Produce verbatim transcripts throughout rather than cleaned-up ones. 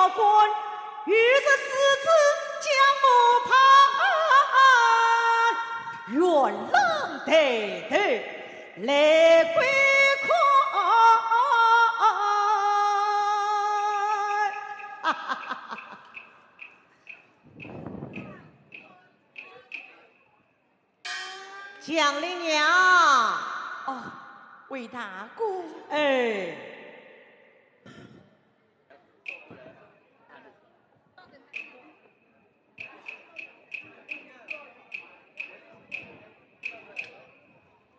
官，有日世子将我判，元朗抬头来观看。祥林娘。哦，魏大哥。哎。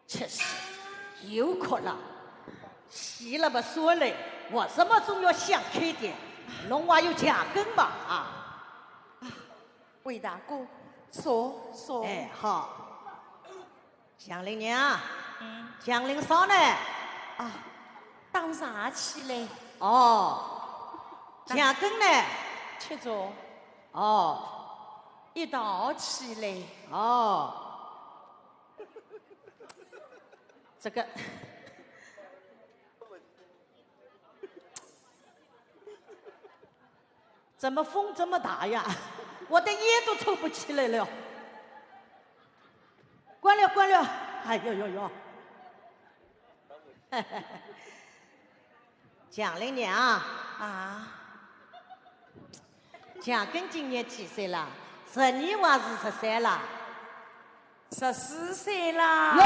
真是，又哭了。死了嘛算了，活着嘛总要想开点，侬还有墙根吧，啊。啊，魏大哥，坐，坐。哎，好。祥林娘，嗯。祥林嫂呢？啊，打茶去嘞。哦，墙根呢？吃着。哦。一道去嘞。哦。 这个，怎么风这么大呀？我的烟都抽不起来了。关了，关了。哎呦呦呦。祥林娘啊，墙根今年几岁了？十二还是十三了？ 十四岁啦。哟，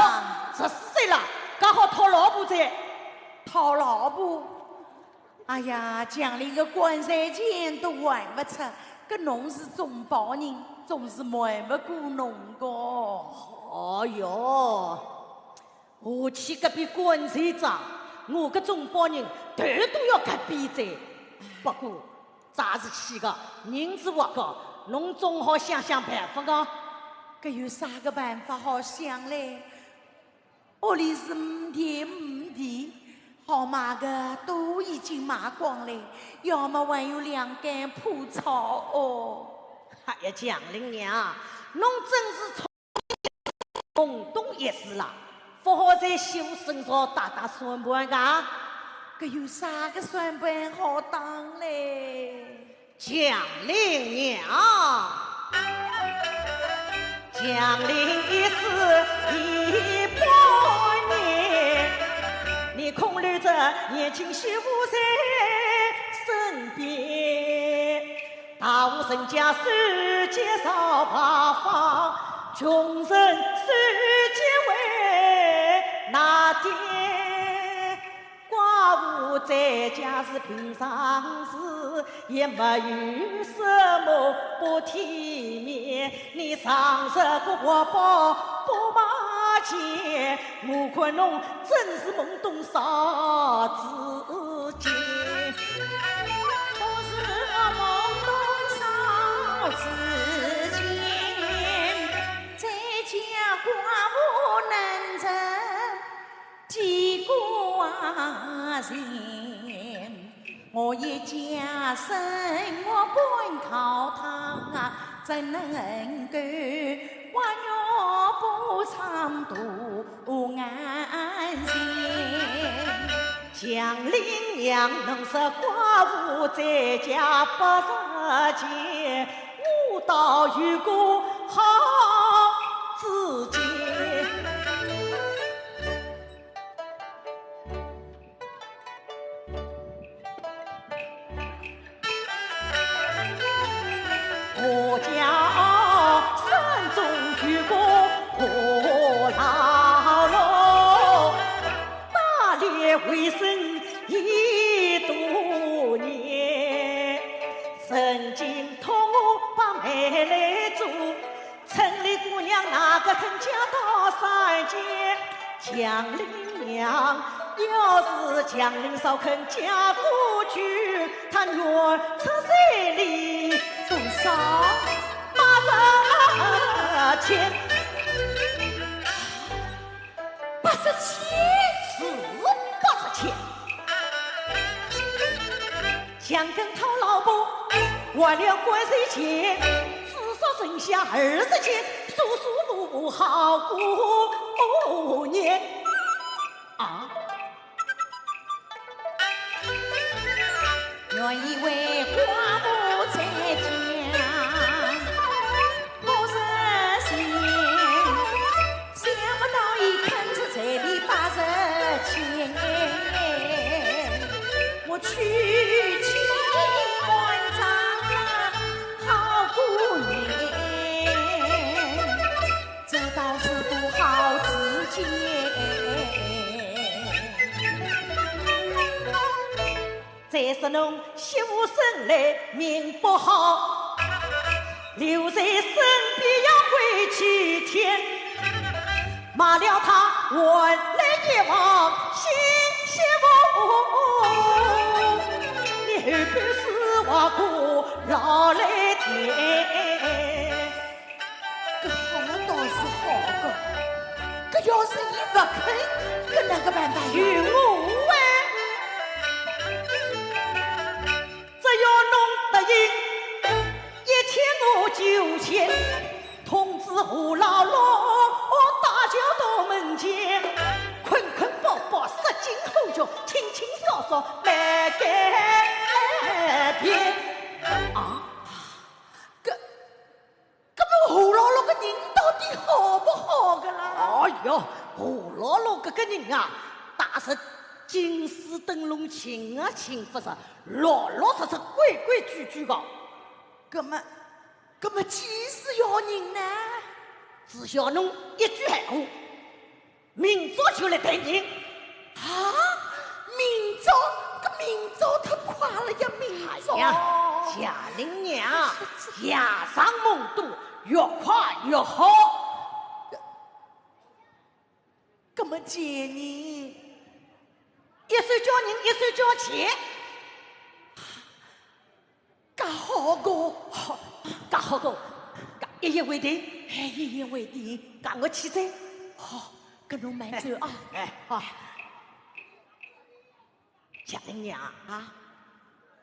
十四岁了，刚好讨老婆哉。讨老婆？哎呀，墙根个棺材钱都还勿出，搿侬是中保人，总是瞒勿过侬个。哦哟，下去搿笔棺材账，我个中保人头都要磕瘪哉。不过， 债是起个，人是活个，侬总好想想办法个。搿有啥个办法好想嘞？屋里是没田没地，好卖个都已经卖光嘞，要么还有两间破草哦。哎呀，祥林娘，侬真是聪 懵懂一时啦，勿好在媳妇身上打打算盘个。搿有啥个算盘好打嘞？祥林娘，祥林一死一百年，你空留着年轻媳妇在身边。 大户人家守节朝牌坊，穷人守节为哪点？寡妇在家是平常事，也没有什么不体面。你常日个活宝不卖钱，我看侬真是懵懂少知 情。我是懵懂少知情，在家寡妇能成几个人？我一家生活半靠她，怎能够活肉不尝肚 安心。祥林娘，侬说寡妇在家不值钱，我倒有个好主见。 我家山中有个何老喽，打猎为生已多年，曾经托我把媒来做， 城里姑娘哪个肯嫁到山间？祥林娘，要是祥林嫂肯嫁过去，她愿出彩礼多少？八十钱。 八十千？是八十千。想跟讨老婆，花了棺材钱，至少剩下二十千，舒舒服服好过年。啊？愿意为寡是不好之间。再说侬媳妇生来命不好，留在身边要归几天，骂了她换来一房新媳妇，你后半世话苦劳来填。 搿好倒是好个，搿要是伊勿肯，搿哪个办法呀？由我来，只要侬答应，一切我就全。通知何老六，带轿到门前，捆捆绑绑，塞进后轿，清清爽爽，蛮干净。啊，搿 搿么何老六个人到底好勿好个啦？哎哟，何老六搿个人啊，踏实金丝灯笼，寻啊寻勿着，老老实实，规规矩矩个。搿么，搿么几时要人呢？只要侬一句闲话， 明朝就来抬人。啊，明朝？搿明朝太快了呀，明朝。哎呀，谢灵娘，夜长梦多，越快越好。搿么几日？一手叫人，一手叫钱。 介好个，好，介好个，介一言为定。哎，一言为定。介我去哉。好，搿侬慢走啊。哎，好。谢灵娘啊，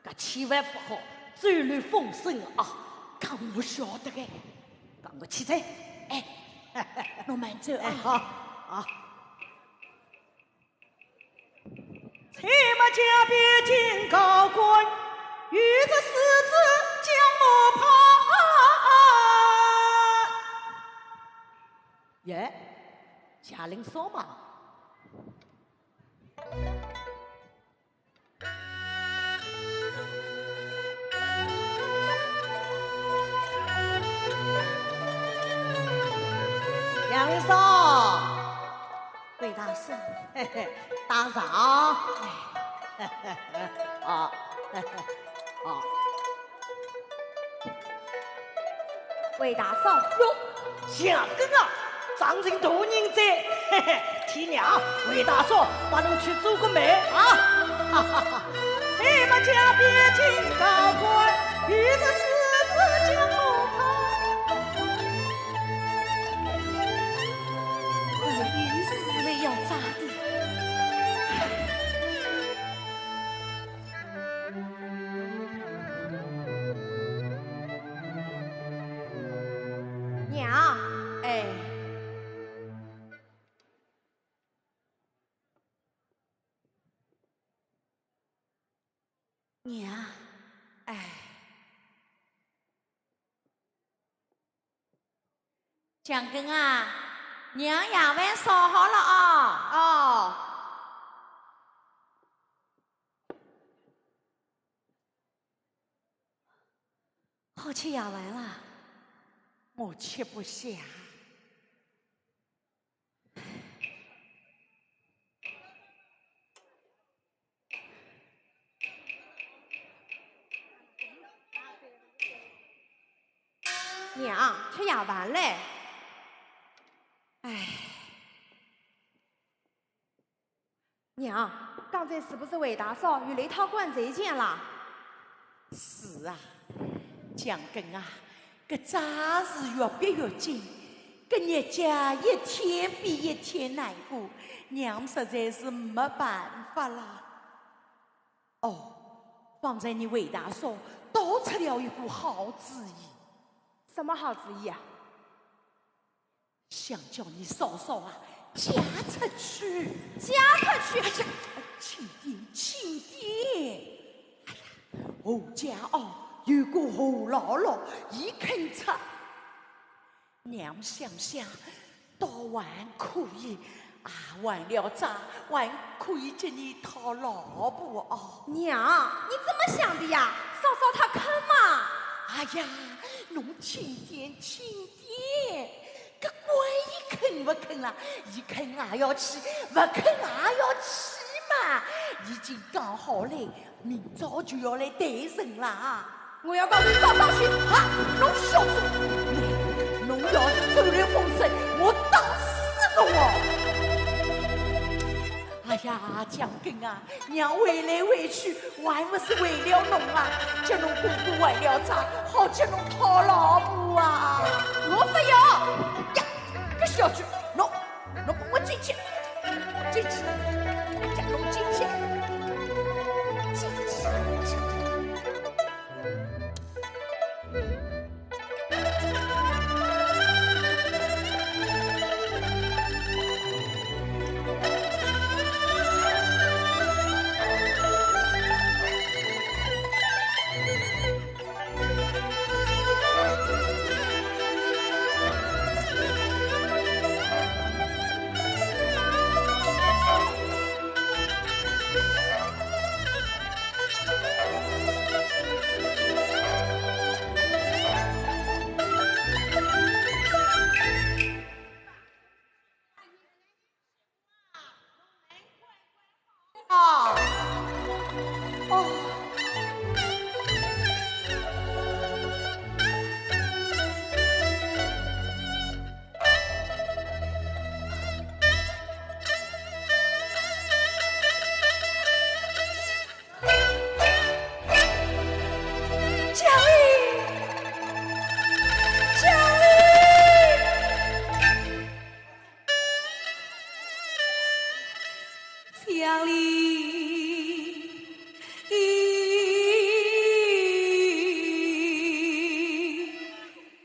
介千万勿好走漏风声啊。介我晓得个。介我去哉。哎，侬慢走啊。哎，好，好。 且慢，加边请高官，有旨圣旨将我判。耶，谢灵嫂嘛。 谢灵嫂。魏大嫂。嘿嘿，打扰。哎。啊，啊。魏大嫂。哟，谢灵啊，张成大人哉。嘿嘿，替娘，魏大嫂，帮侬去做个媒啊。哈哈哈。 谁不加边境高官，与这世子将谋反。哎呀，有事为要扎的。娘，哎。 娘，哎。强根啊，娘夜饭烧好了哦。哦。好吃夜饭啦？我吃不下。 娘，吃夜饭嘞。唉。娘，刚才是不是魏大嫂又来讨官才见啦？是啊，强根啊，搿桩事越逼越紧，搿日脚一天比一天难过，娘实在是没办法啦。 哦，方才你魏大嫂倒出了一个好主意。什么好主意啊？想叫你嫂嫂啊，嫁出去。嫁出去？哎呀，轻点，轻点。哎呀，何家哦，有个何老六，伊肯出。 娘想想，倒还可以，啊，还了账，还可以给你讨老婆哦。娘，你怎么想的呀？嫂嫂她肯吗？哎呀，侬轻点，轻点，搿关伊肯勿肯啦，伊肯也要去，勿肯也要去嘛。已经讲好了，明朝就要来抬神啦。我要告诉嫂嫂去。哈，侬小子，侬要是走漏风声，我打死侬哦！哎呀，姜根啊，娘为来为去，还不是为了侬啊，叫侬哥哥还了债，好叫侬讨老婆啊。我勿要！呀，搿小鬼，侬，侬跟我进去，进去，叫侬进去，进去，进去。啊，哦。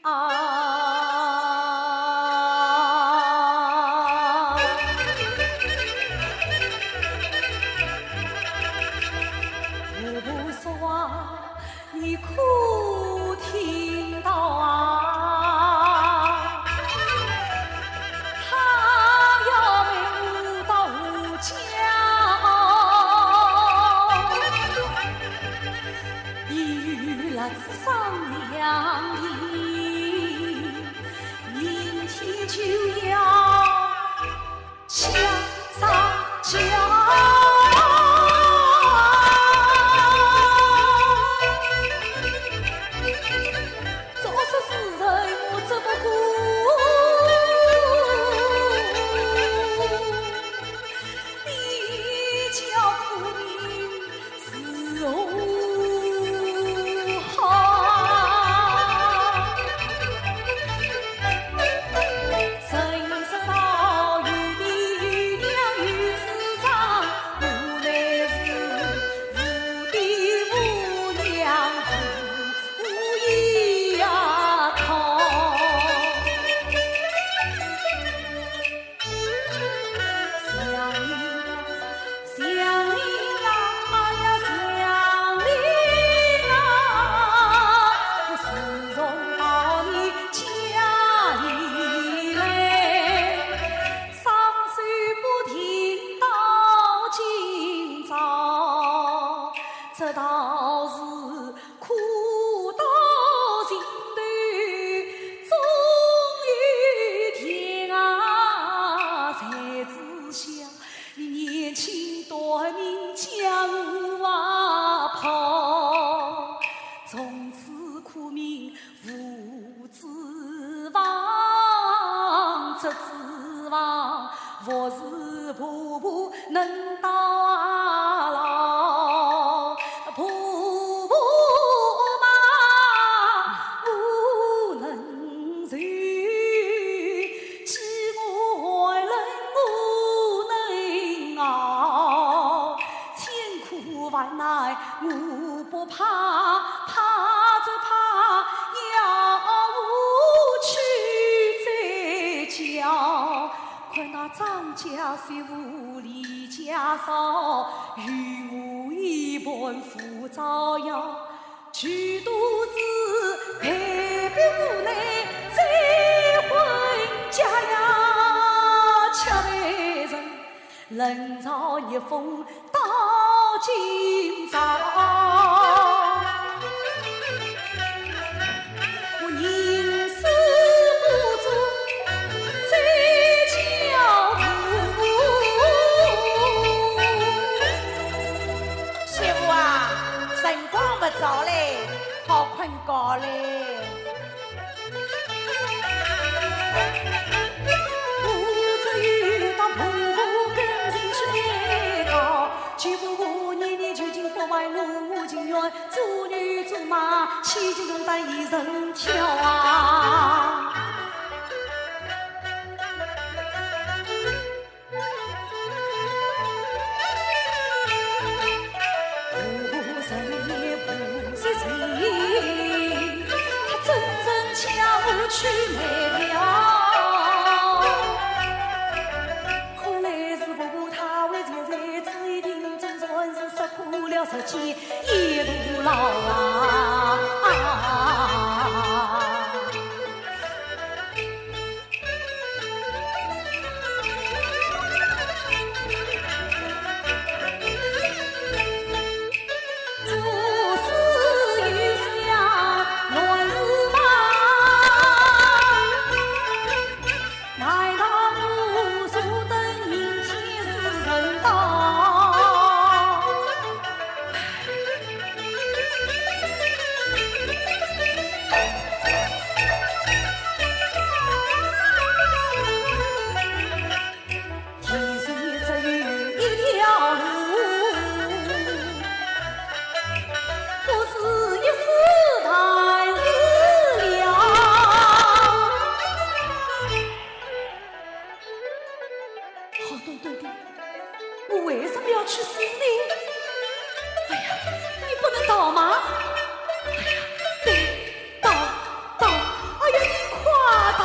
啊，婆婆说话，你可听到啊？她要陪我到家哦。 已有了此商量的，明天就要下山桥。早说时辰我怎么过？ 你叫苦命是何好？人生道有的有娘有子长，我乃是无爹无娘无依呀靠。 祥林啊，祥林啊，哎呀，祥林啊，我自从到你家里来，双手不停到今朝，这道是 苦到心头终有定啊！才知晓你年轻短命将我啊抛，从此苦命无指望，只指望服侍婆婆 能到老，婆婆嘛，我能受，饥饿寒冷我能熬，千苦万难我不怕，怕只怕要我去再叫。 看那张家媳妇李家嫂，与我一般扶照耀，求多是被逼无奈再婚家呀，却被人冷嘲热讽 到今朝，我宁死不做再千金重担一人挑啊。 好端端的，我为什么要去死呢？哎呀，你不能逃吗？哎呀，对，逃，逃，哎呀，你快逃！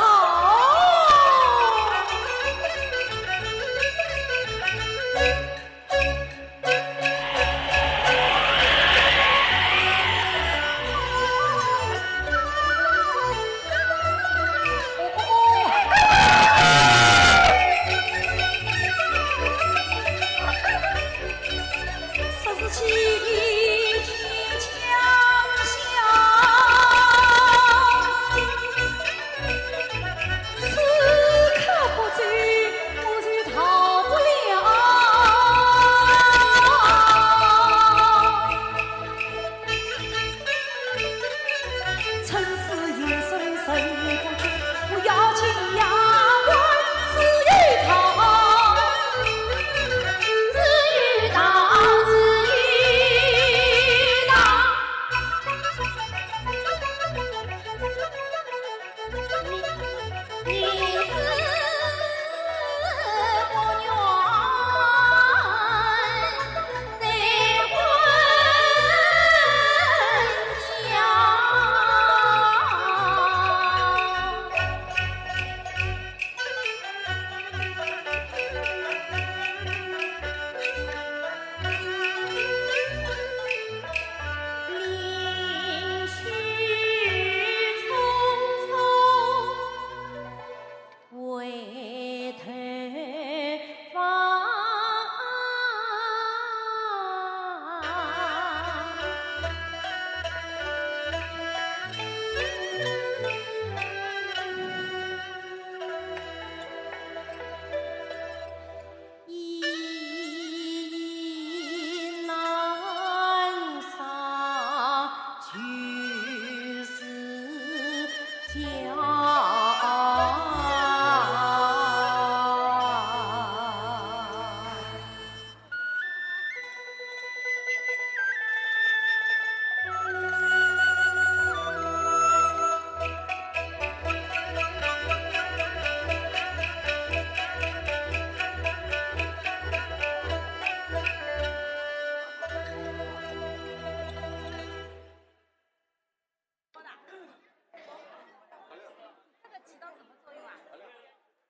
这个起到什么作用啊？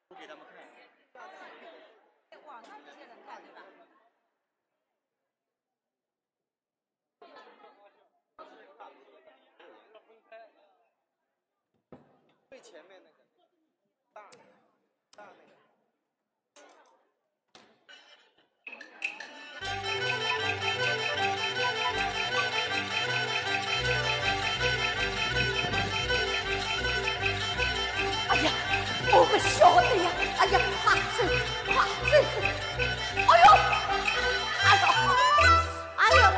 不给他们看。给网上那些人看，对吧？最前面那个大大那个。 哎呀，我不晓得呀！哎呀，快走，快走！哎呦，哎呦，哎呀，我，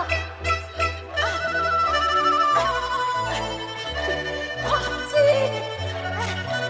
啊，快走！哎。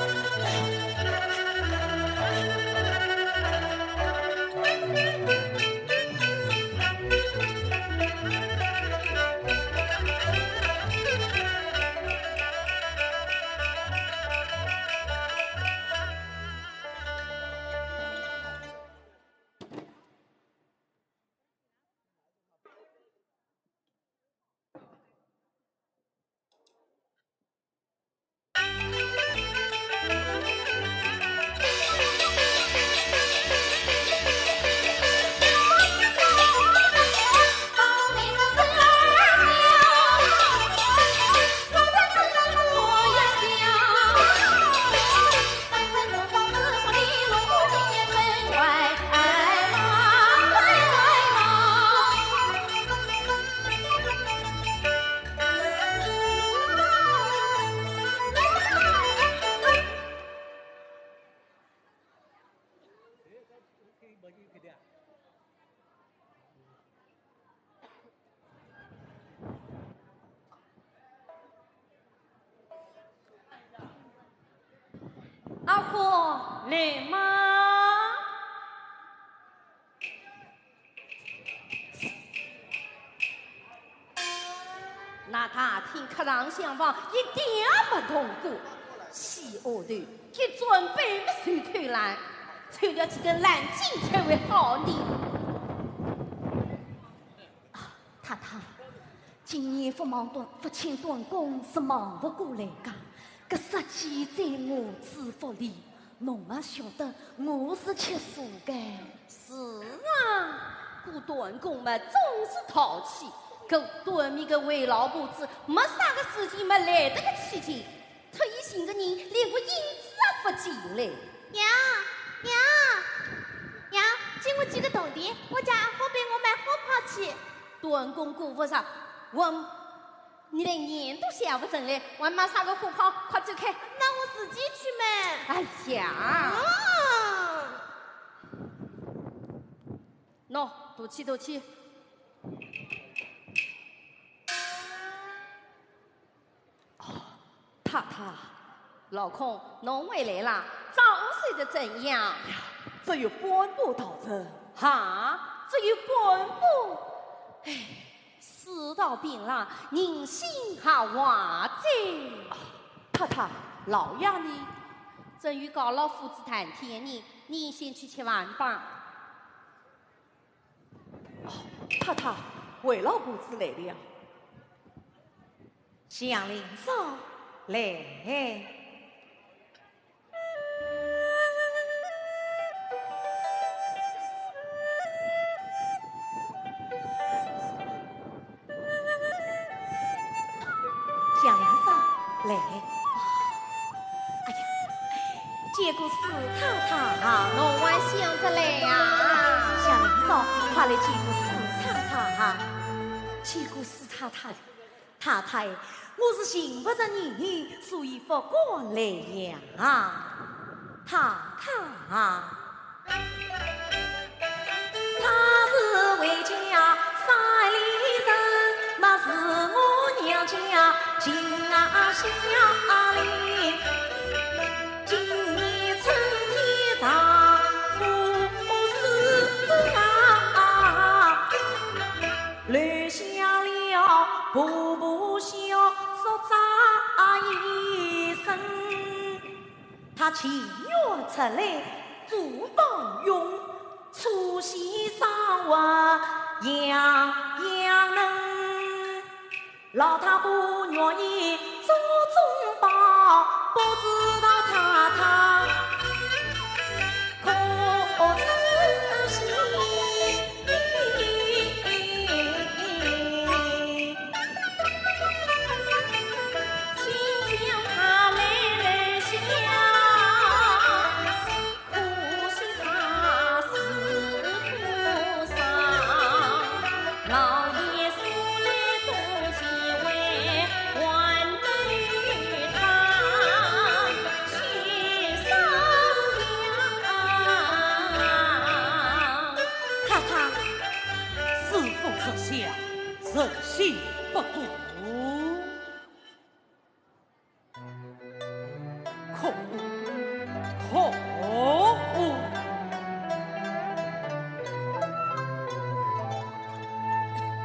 阿哥，来嘛。那大厅客堂厢房一点也没动过，死丫头，一转背么就偷懒，穿了几根烂金才会好呢。 太太，今年勿忙断，勿请断供是忙勿过来个。搿杀鸡宰鹅之福利，侬也晓得我是吃素个。是啊，过断供嘛，总是淘气。搿短命个魏老婆子，没啥个事体嘛，来得个起劲。 特意寻个人，连个影子也勿见嘞。娘，娘，娘，借我几个铜钿，我叫阿花陪我买火炮去。断供顾勿上，我，你连眼都瞎勿成嘞，还买啥个火炮？快走开！那我自己去买。哎呀！嗯。喏，赌气，赌气。 太太，老孔，侬回来啦，账务收得怎样？呀，只有半步到账。哈，只有半步？唉，世道变啦，人心还坏哉。太太，老爷呢？正与高老夫子谈天呢，你先去吃饭吧。 哦，太太，魏老夫子来了。祥林嫂，来。祥林嫂，来。哎呀， 见过四太太啊。侬还想得来呀？祥林嫂，快来见过四太太啊。见过四太太。太太，我是寻勿着你，所以勿敢来呀。太太啊。 他是回家山里人，那是我娘家近啊乡里。今年春天丈夫死啊，留下了婆婆小叔这一身。 他情愿出来做帮佣，出息生活样样能。老太婆愿意做中保，不知道太太可知悉。 太太，世风日下，人心不古。可恶，可恶！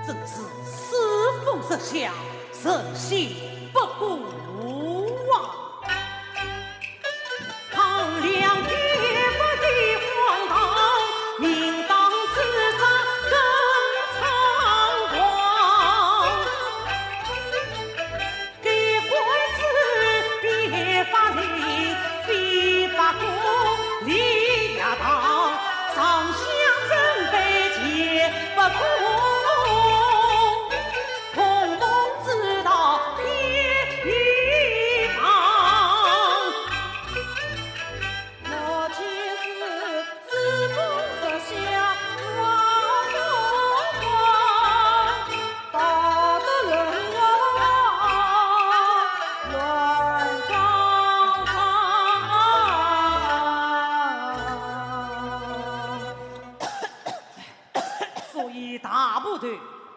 真是世风日下，人心不古啊！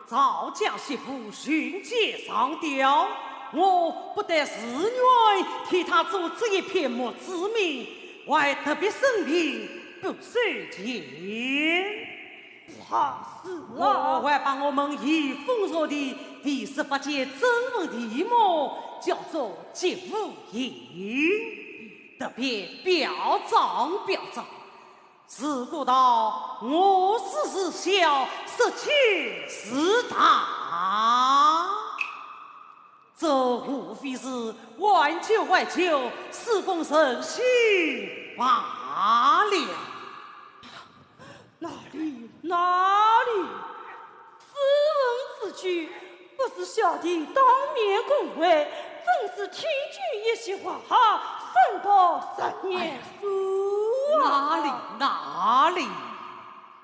赵家媳妇巡街上吊，我不但自愿替她做这一片墓志铭，我还特别申请不收钱。是啊，是啊。我还把我们移风楼的第十八间真文题目叫做《节物印》，特别表彰表彰。 如果道我师是小，实情是大，这无非是玩笑玩笑，是奉诚心罢了。哪里，哪里？ 斯文之举，不是小弟当面恭维，真是听君一席话，胜读十年书啊！哪里，哪里？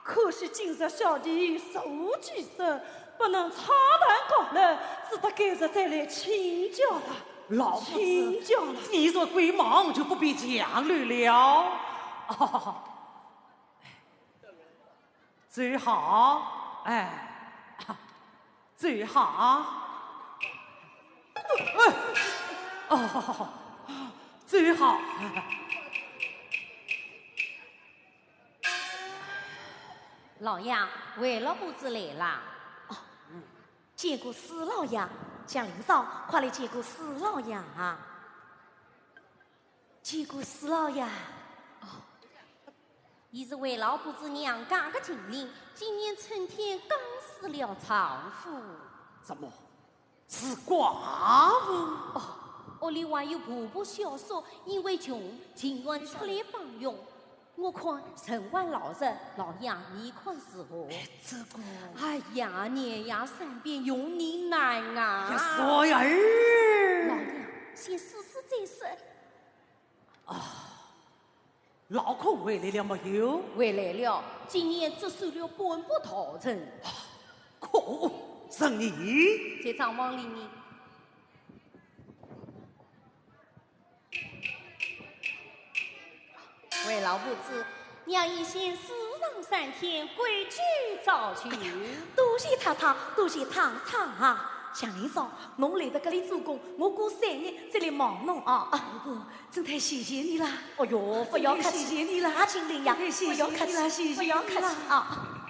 可惜今日小弟寿既深，不能畅谈高论，只得改日再来请教了。老夫子，请教了。你若跪忙，就不必强留了。哦， 走好，哎，走好，哎，哦，走好。老爷，卫老伯子来啦。哦，见过施老爷。祥林嫂，快来见过施老爷啊。 见过施老爷。哦，伊是卫老伯子娘家的近邻，今年春天刚死了丈夫。怎么，是寡妇？哦，屋里还有婆婆小叔，因为穷，情愿出来帮佣。我看人还老实，老爷你看如何？哎，这个……哎呀，年月善变，用人难啊。呀，小儿。老爷，先试试再说。 啊，老孔回来了没有？回来了，今夜只收了半幅道人。可恶，是你！在账房里呢。卫老伯子， 娘已先试上三天，规矩照旧。哎呀，多谢太太，多谢太太啊！祥林嫂，侬来得搿里做工，我过三日再来望侬啊。啊，婆婆，真太谢谢你了。哦哟，不要客气，真太谢谢你了，啥情理呀？真太谢谢你了，不要客气，谢谢你了。不要客气啊。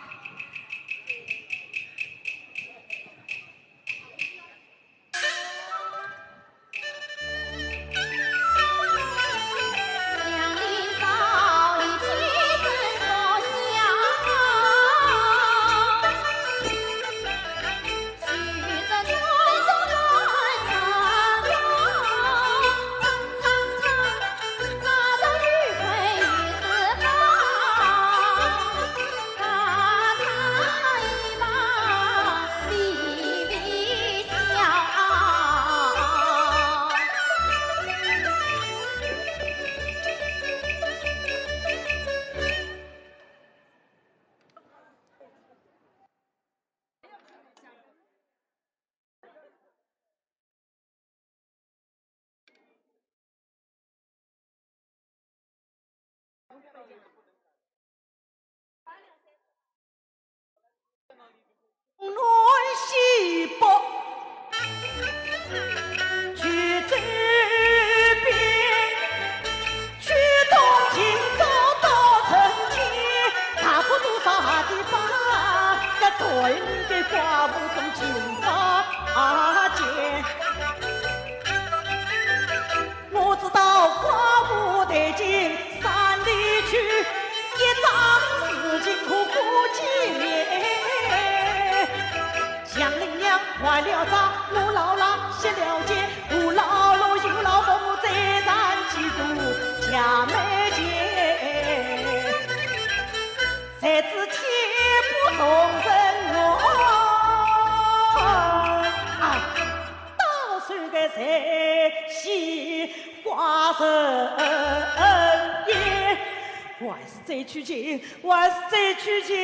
还是再去寻，还是再去寻。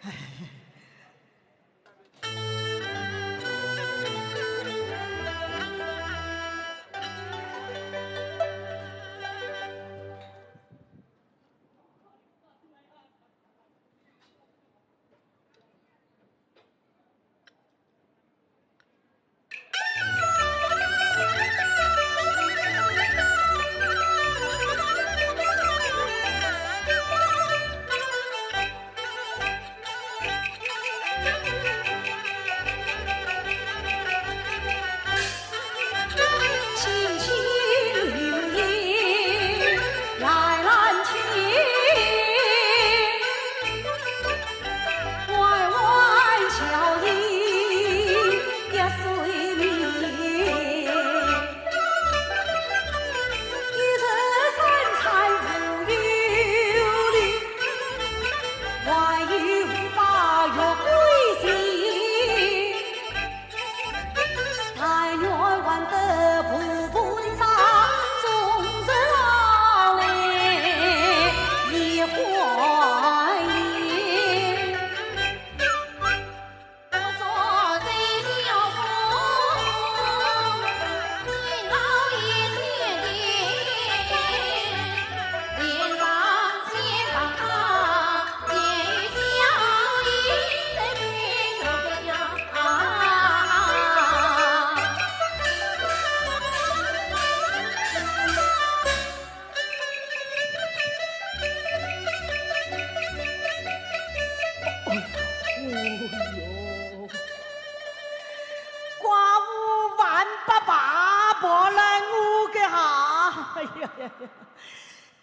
唉。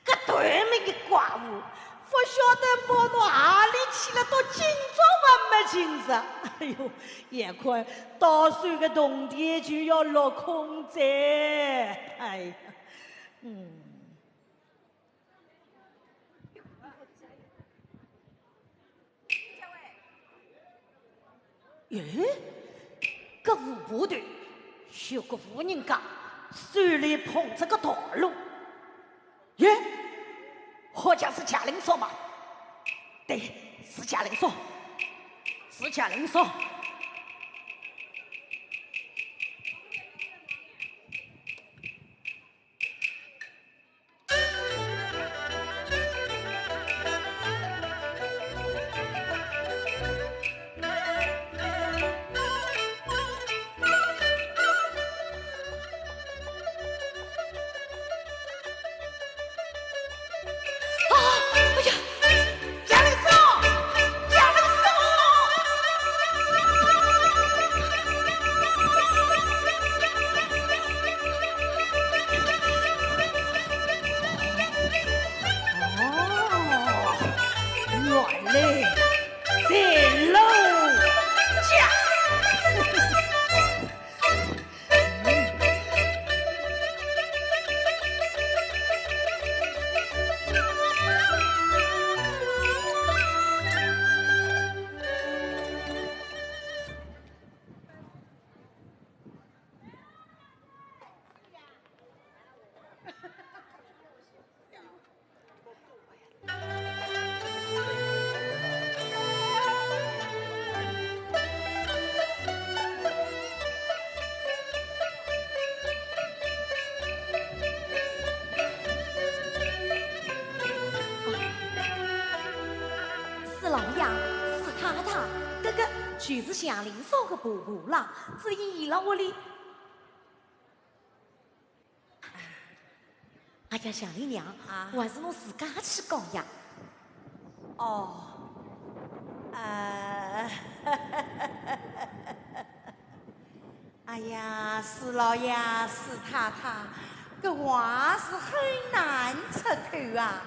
搿对面个寡妇，勿晓得跑到何里去了，到今朝还没寻着。哎哟，眼看到手个铜钿就要落空哉。哎呀，嗯。 咦，搿五步头有个妇人家，手里捧着个道笼。咦，好像是贾琏嫂嘛？对，是贾琏嫂，是贾琏嫂。 啊，哎呀， 家里送，家里送。哦，原来是老家。 四老爷，四太太，搿个就是祥林嫂个婆婆啦，只因伊拉屋里 哎呀，祥林娘，啊？还是侬自家去讲呀。哦，呃，哎呀，四老爷、四太太，搿话是很难出口啊，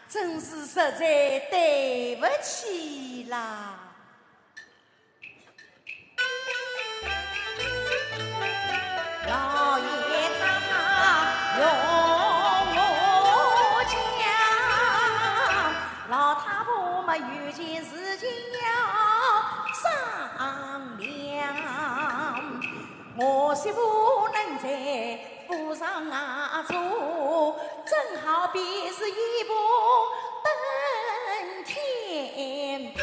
真是实在对不起啦。 老爷太太容我讲，老太婆嘛有件事情要商量。我媳妇能在府上啊做，正好便是一步登天堂。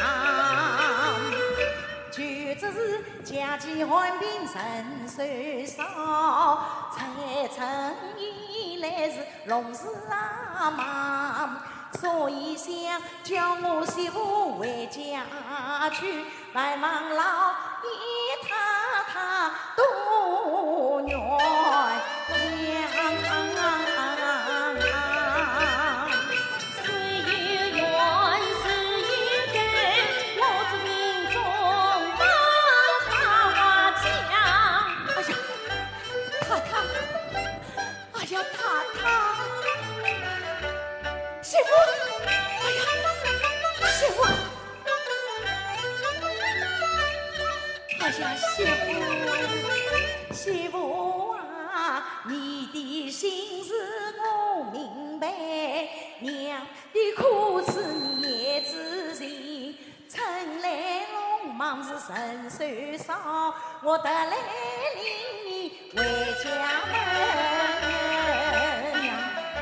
就只是家己寒病人手少，拆迁以来是弄事啊忙，所以想叫我媳妇回家去拜望老爷太太多原谅。是有缘，是有根，我只命中。 哎呀，太太，哎呀，太太，媳妇，哎呀，媳妇，哎呀，媳妇，媳妇啊，你的心事我明白，娘的苦楚你也知情。 春来农忙是人手少，我特来领你回家门。娘，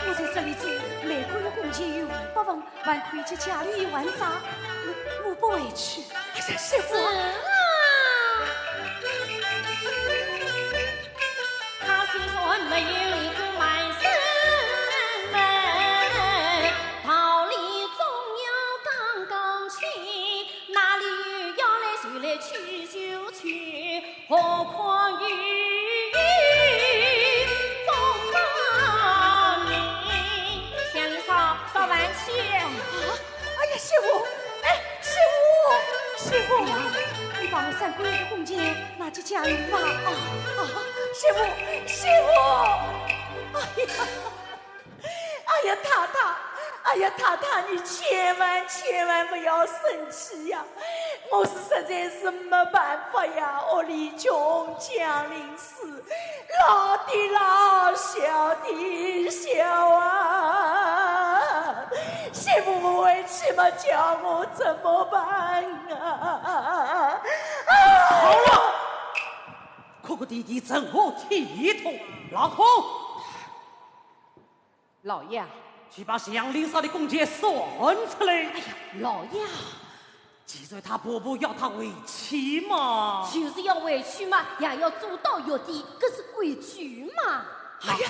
我在这里做，卖官的工钱有五百文，还可以给家里一碗茶，我，我不回去。哎呀，媳妇。是啊。 他虽然没有一个满身门，道理总要讲讲清，哪里有要来就来去就去，何况有意中人。祥林嫂，烧饭去。啊，哎呀，媳妇，哎， 媳妇，媳妇，你把我三个月的工钱拿去加油吧，啊，啊，媳妇，媳妇，哎呀。哎呀，太太，哎呀，太太，你千万千万不要生气呀！我是实在是没办法呀，屋里穷，祥林寺，老的老，小的小啊，媳妇不回去嘛，叫我怎么办啊？啊！好了，哭哭啼啼成何体统？老虎，老爷，去把祥林寺的工钱算出来。哎呀，老爷，既然她婆婆要她回去嘛，就是要回去嘛，也要做到月底，搿是规矩嘛。哎呀，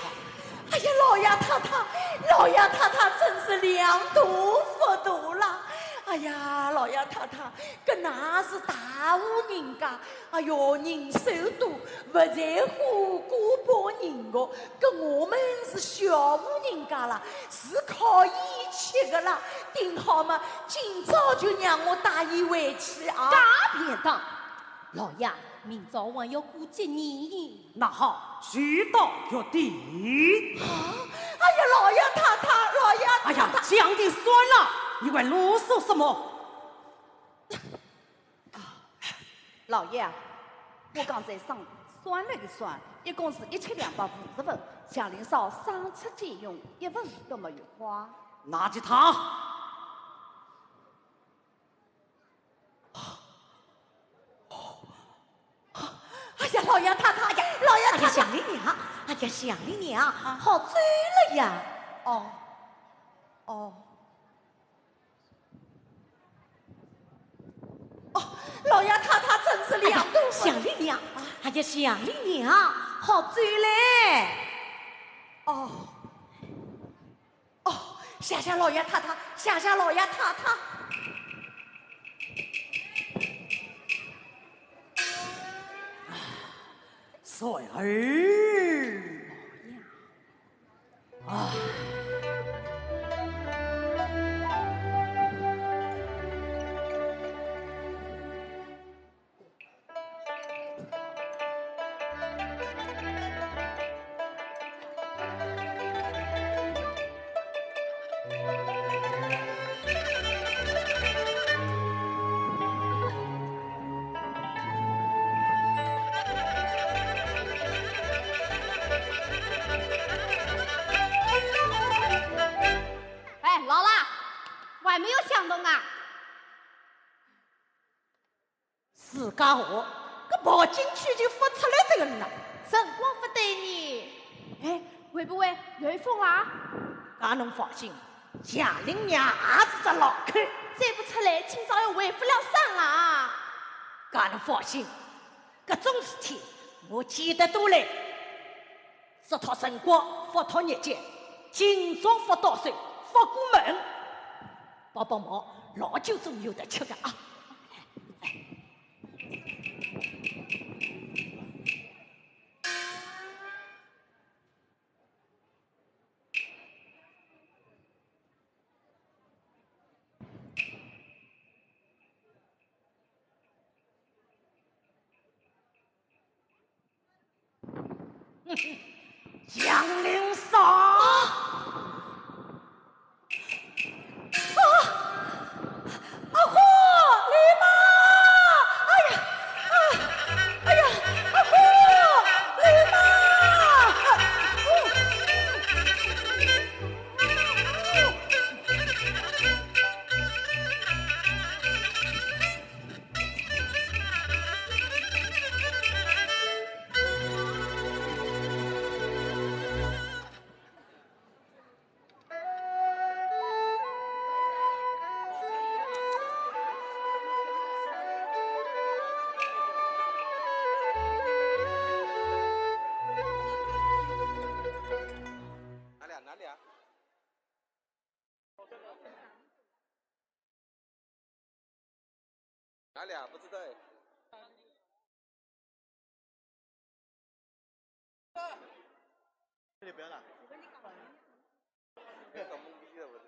哎呀，老爷太太，老爷太太真是量大勿大啦！哎呀，老爷太太，搿哪是大户人家？哎哟，人手多，勿在乎官派人个，搿我们是小户人家啦，是靠义气个啦。顶好嘛，今朝就让我带伊回去啊！大便当，老爷，明朝还要过节呢。那好，去到月底。啊！哎呀，老爷太太，老爷太太！哎呀，讲的算了，你还啰嗦什么？老爷，我刚才上算了一算，一共是一千两百五十文，祥林寺省吃俭用，一文都没有花。拿给他。哎呀，老爷太太，哎呀，老爷哎呀，太太！祥林娘，哎呀，祥林娘，好醉了呀！哦，哦，哦，老爷太太真是哎呀两顿，祥林娘，哎呀，祥林娘，好醉嘞！哦，哦，谢谢老爷太太，谢谢老爷太太。水儿。啊。哎，老辣，我还没有想通啊。自家学，搿跑进去就勿出来这个了。辰光勿对呢。哎，会不会有风啊？搿侬放心，祥林娘也是只老口，再勿出来，今朝要违勿了生啊。搿侬放心，搿种事体我见得多嘞。说托辰光，勿托日脚，今朝勿到手，勿过门。帮帮忙，老酒总有得吃个啊。祥林嫂。啊！阿虎，李妈！哎呀，啊，哎呀，阿虎，李妈！啊，嗯。哪里啊？哪里啊？ 哪里啊？不知道哎。这里不要了。别搞懵逼了，我这。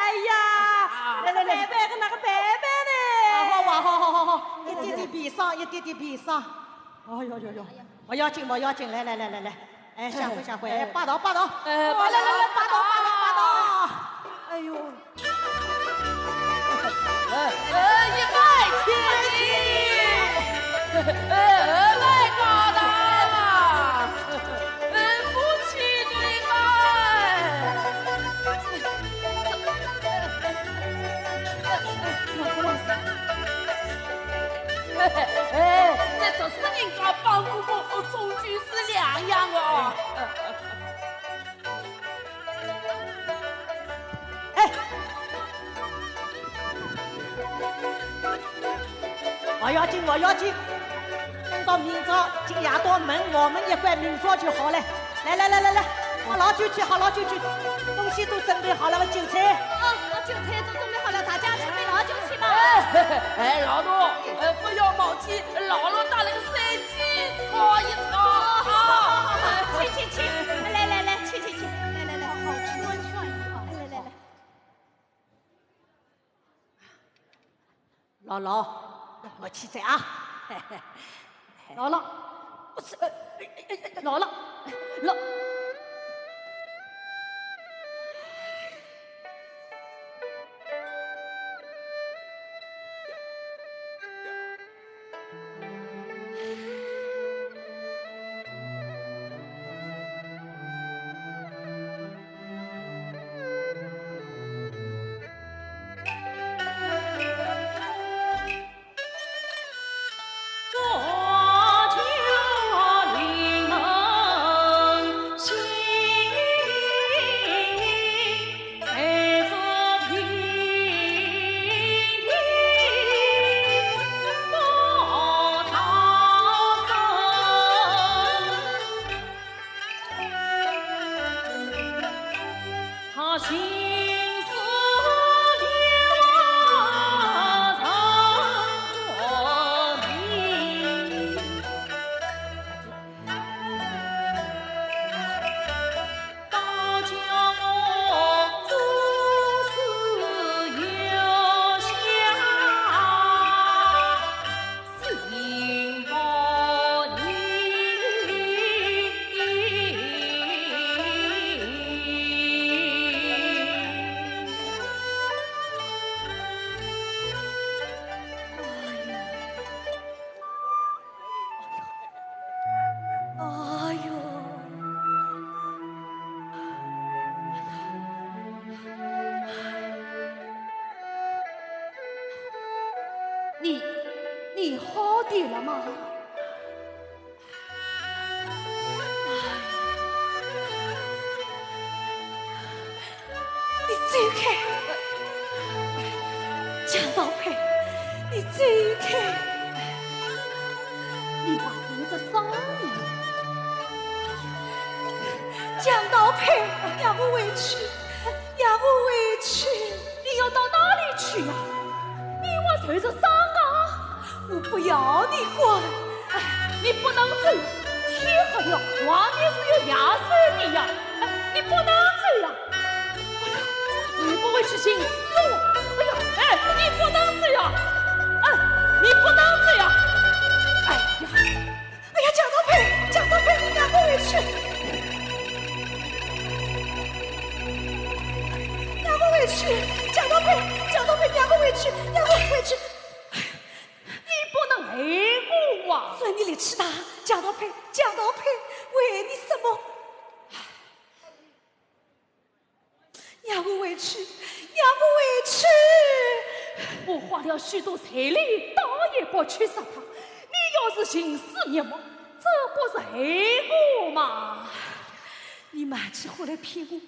哎呀，来来来，白白个那个白白呢？啊，好哇，好好好好好，一点点悲伤，一点点悲伤。哎呦呦呦，不要紧不要紧，来来来来来，哎，下跪下跪，哎，拜倒拜倒，哎，哦，来来来，拜倒拜倒拜倒。哎呦。 呃，呃，一拜天地，呃，二拜高堂，呃，夫妻对拜。哎，哎，这读书人家帮哥哥，终究是两样哦。 哎，不要紧，不要紧，等到明朝，今夜到门，我们一关，明朝就好了。来来来来来，好老酒去，好老酒去，东西都准备好了，酒菜。啊，啊，酒菜都准备好了，大家准备老酒去吧。哎，哎，老大，呃，不要忘记，老六带了个三斤菜老，我去哉啊。老老，我是，呃，老老，老。 哎呦，你，你好点了吗？ 你走开！蒋道佩，你走开！你还受着伤呢。蒋道佩，让我回去，让我回去。你要到哪里去呀？你还受着伤啊？ 我不要你管。哎，你不能走，天黑了，外面是要压死你呀！哎，你不能走呀！哎呀，你不会去寻死哦！哎呀，哎，你不能走呀！哎，你不能走呀！哎呀，哎呀，蒋道佩，蒋道佩，你让我回去！让我回去！蒋道佩，蒋道佩，让我回去！让我回去！ 你不能害我啊！算你力气大，蒋道佩，蒋道佩，为你什么？让我回去，让我回去！我花了许多彩礼，倒也不去杀他。你要是寻死觅活，这不是害我吗？ 你瞒起话来骗我，还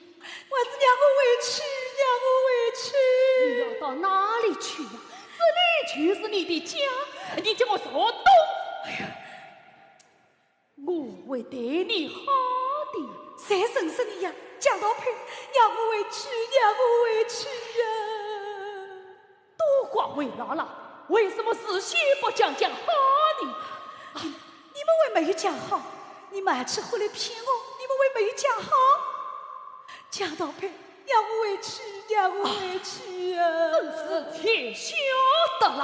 是让我回去，让我回去！你要到哪里去呀？这里就是你的家，你叫我坐东。哎呀，我会对你好的。谁认识你呀？蒋道佩，让我回去，让我回去呀！ 都怪魏老了，为什么事先不讲讲好呢？啊，你们还没有讲好，你瞒起话来骗我，你们还没有讲好。蒋道佩，让我回去，让我回去啊！真是太晓得了。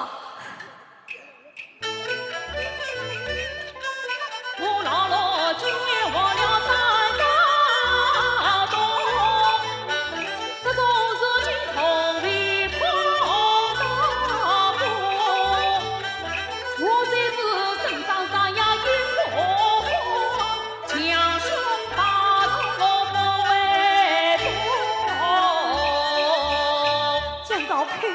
蒋道佩。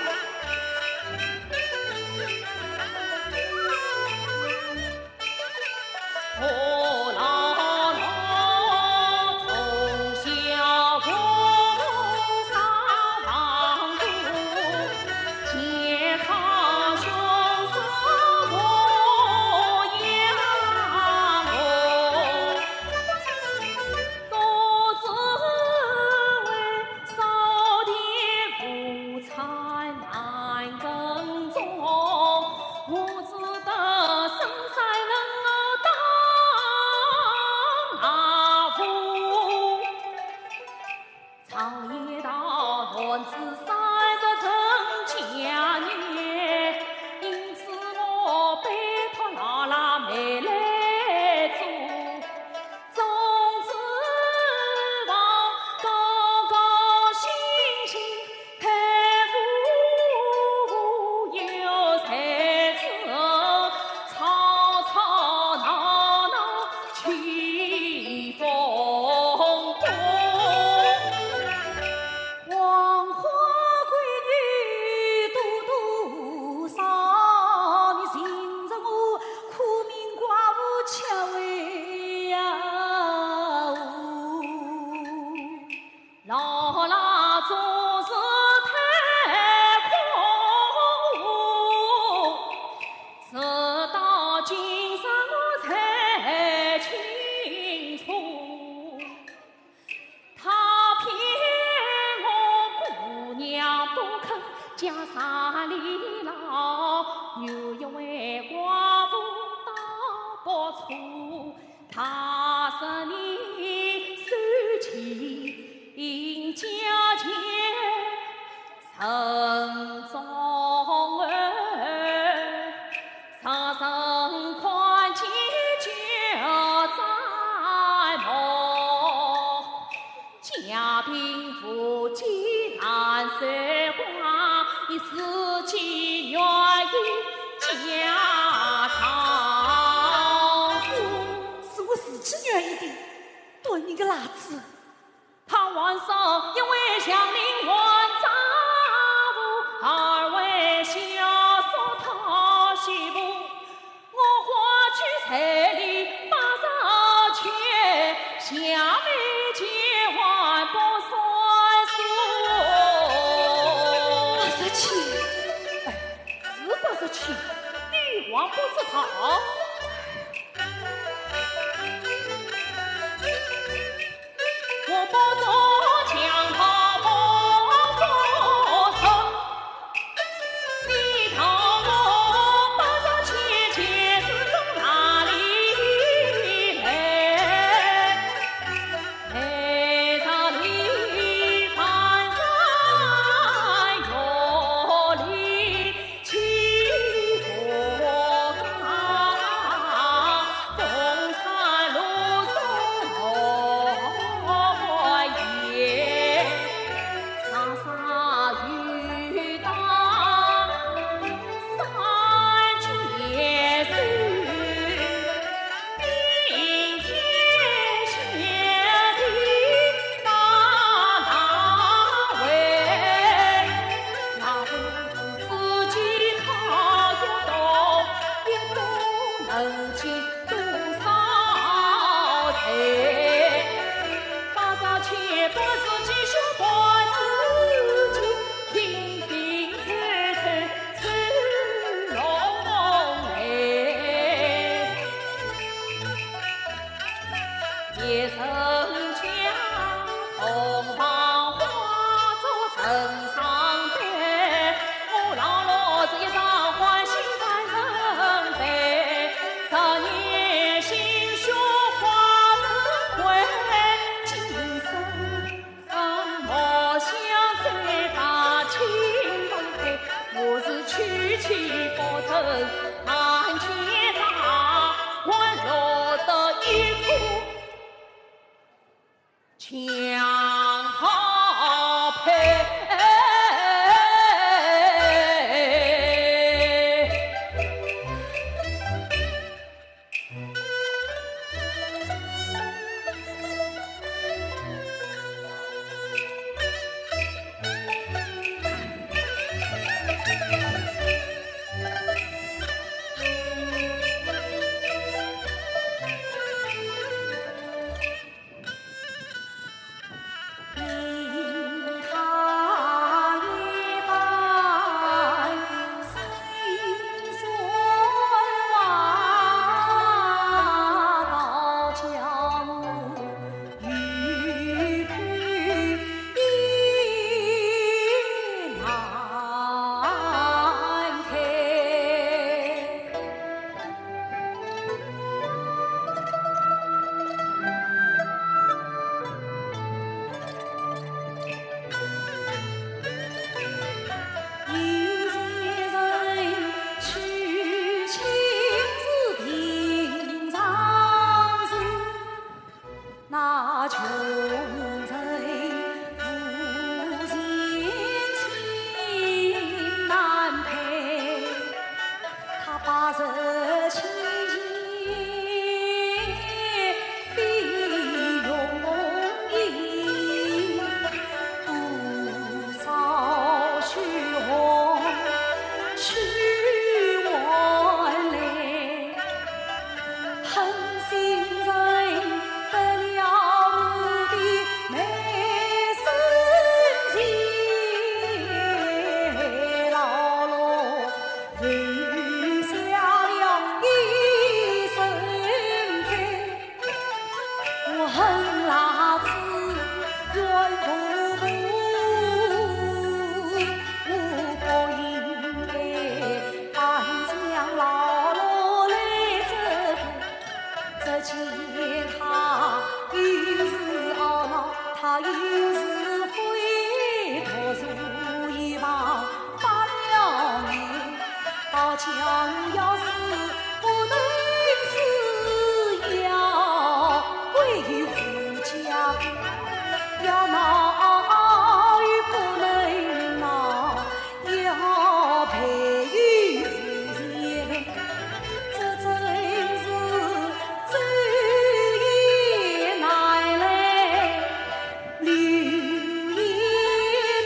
他是你手起家家人中儿，常常看见就赞叹。家贫父贱难守寡，你自己愿意家常。是我自己愿意的，断你个辣子！他还说一为祥林还丈夫，二为孝顺讨媳妇。我花去彩礼八十千，下面千万不算数。八十千？哎，是八十千，你还不知道？ 我不做强盗不做贼，你道我八十千钱是从哪里来？来着你翻山越岭 去不到，风餐露宿我也，常常遇到三军严守。 明天前的大大会，那不是自己讨一斗，也不能进多少财。八十千不是积蓄，不是积，平平凑凑 凑拢来。一人家洞房花烛成双对，我老老是一场欢喜万人悲，十年心血花似灰，今生 莫想再把情郎配，我是娶妻不成，难见丈，还落得一个强盗配。只见他又是懊恼，他又是悔，独坐一旁发了呆。倒叫我要死不能死，要归于夫家，要闹也不能闹，要赔也不是赔，这真是走也难来，留也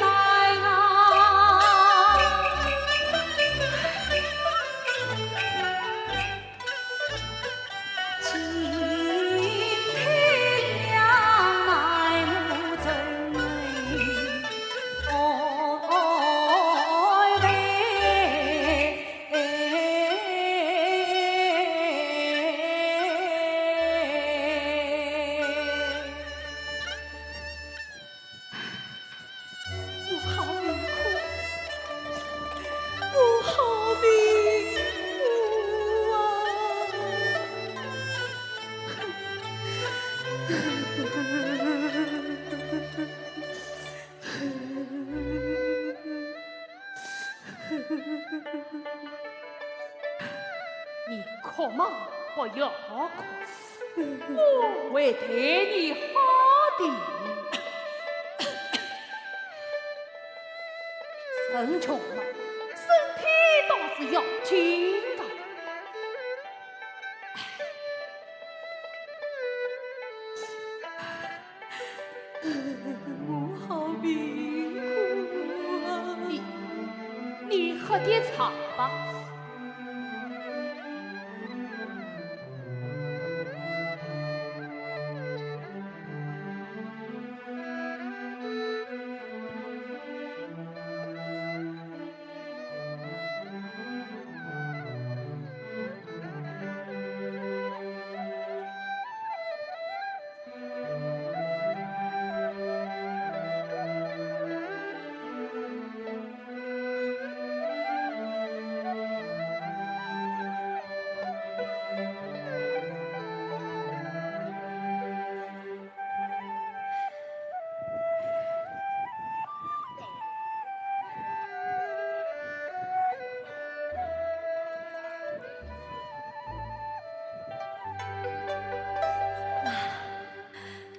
难啊。我好命苦，我好命苦啊！你哭嘛，不要哭，我会待你好的。人穷嘛，身体倒是要紧的。我好命苦啊！你，你喝点茶吧。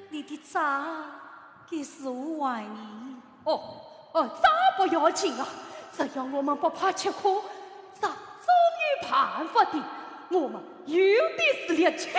你的账给是我还你。哦，哦，账不要紧啊，只要我们不怕吃苦，账总有办法的，我们有的是力气哟。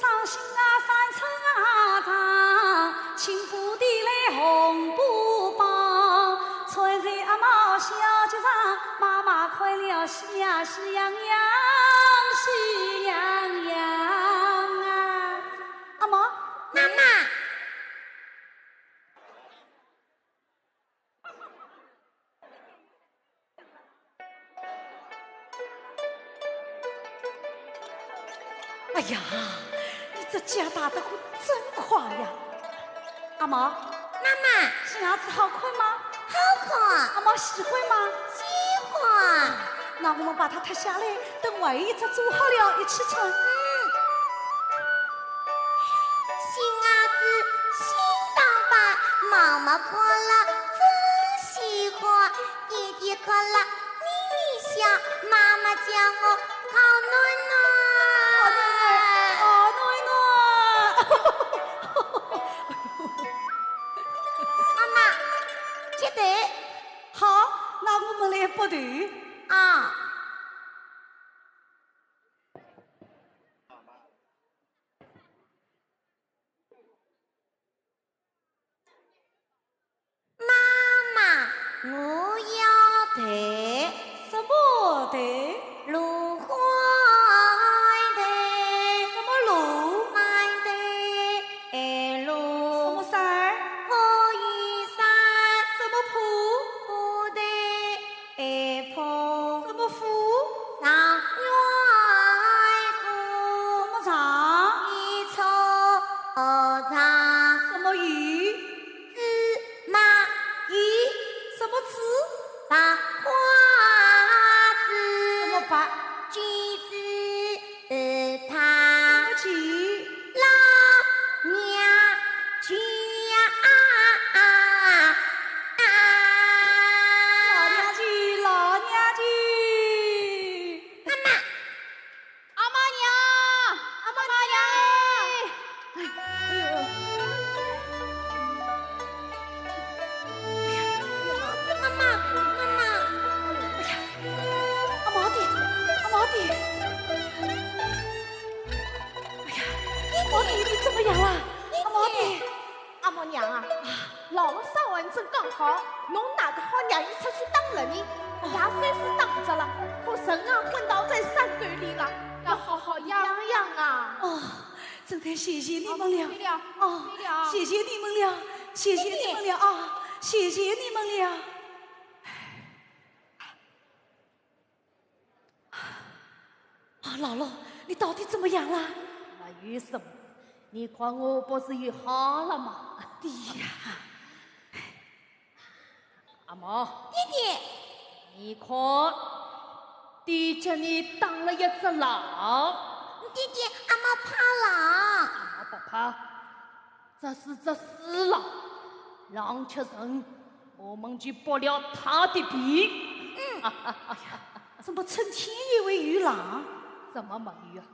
伤心啊，三寸啊长，青布提来红布绑，穿在阿毛小脚上，妈妈看了喜啊喜洋洋，喜洋洋啊。阿毛，妈妈。 哎呀，你这架打得可真快呀！阿毛，妈妈，新鞋子好看吗？好看。阿毛喜欢吗？喜欢。那我们把它脱下来，等还有一只做好了一起穿。嗯。新鞋子新打扮，妈妈看了真喜欢。 爹爹看了你笑，妈妈叫我好囡囡。好囡囡，好囡囡。妈妈，吃豆。好，那我们来剥豆。啊。 妈妈，我要豆。什么豆？芦花豆。什么芦？山豆。哎，芦。什么山？花园山。什么坡？坡豆。哎，坡。什么湖？状元湖。什么状？一座。 哦，状。什么园？芝麻园。什么芝？白花芝。什么白？橘子，呃，白。什么橘？老娘舅啊，啊，啊。老娘舅，老娘舅。妈妈。 阿毛娘，阿毛娘！哎，哎呦，哎呀，妈妈，妈妈！哎呀，阿毛爹，阿毛爹！哎呀，阿毛爹，你怎么样了？阿毛爹！ 阿毛娘啊，老六伤完正刚好，侬哪个好让伊出去打獵呢？野兽是打着了，可人啊昏倒在山沟里了，要好好养养啊。哦，真的谢谢你们了。哦，对了，对了。谢谢你们了，谢谢你们了啊，谢谢你们了。 啊，老六，你到底怎么样了？没有什么，你看我不是又好了吗？对呀。阿毛。爹爹。你看，爹给你打了一只狼。爹爹，阿毛怕狼。阿毛不怕。 这是只死狼，狼吃人，我们就剥了它的皮。嗯。哎呀，怎么成天也会有狼？怎么没有啊？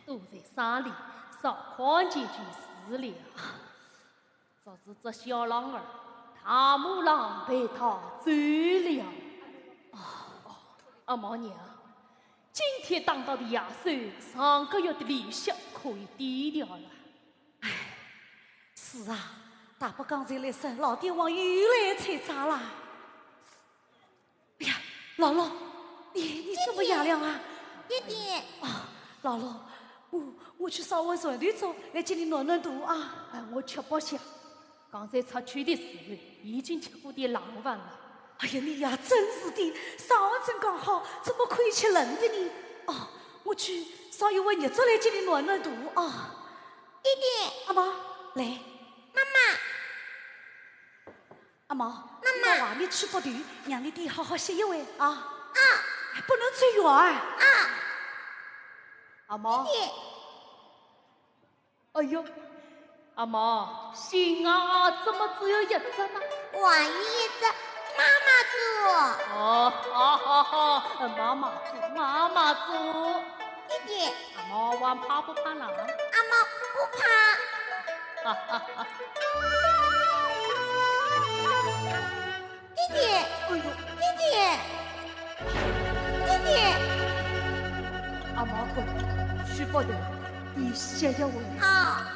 躲在山里，少看见就是了。这是只小狼儿，大母狼被它追了。哦，阿毛娘，今天打到的野兽，上个月的利息可以抵掉了。 唉，是啊，大伯刚才来说，老爹王又来采茶啦。哎呀，老六，你，你怎么样了啊？爹爹。啊，老六，我，我去烧碗柴头粥来给你暖暖肚啊。哎，我吃不下，刚才出去的时候已经吃过点冷饭了。哎呀，你呀，真是的，烧碗正刚好，怎么可以吃冷的呢？哦，我去烧一碗热粥来给你暖暖肚啊。 爹爹。阿毛，来。妈妈。阿毛，妈妈。你到外面去剥豆，让你爹好好歇一会啊。啊。哎，不能走远。啊。阿毛。爹爹。哎呦，阿毛，新鞋怎么只有一只呢？还有一只，妈妈做。哦，好好好，妈妈做，妈妈做。 爹爹。阿毛还怕不怕狼？阿毛不怕。哈哈哈。爹爹。哎呦。爹爹。爹爹。阿毛滚，去剥豆。你歇一会。啊。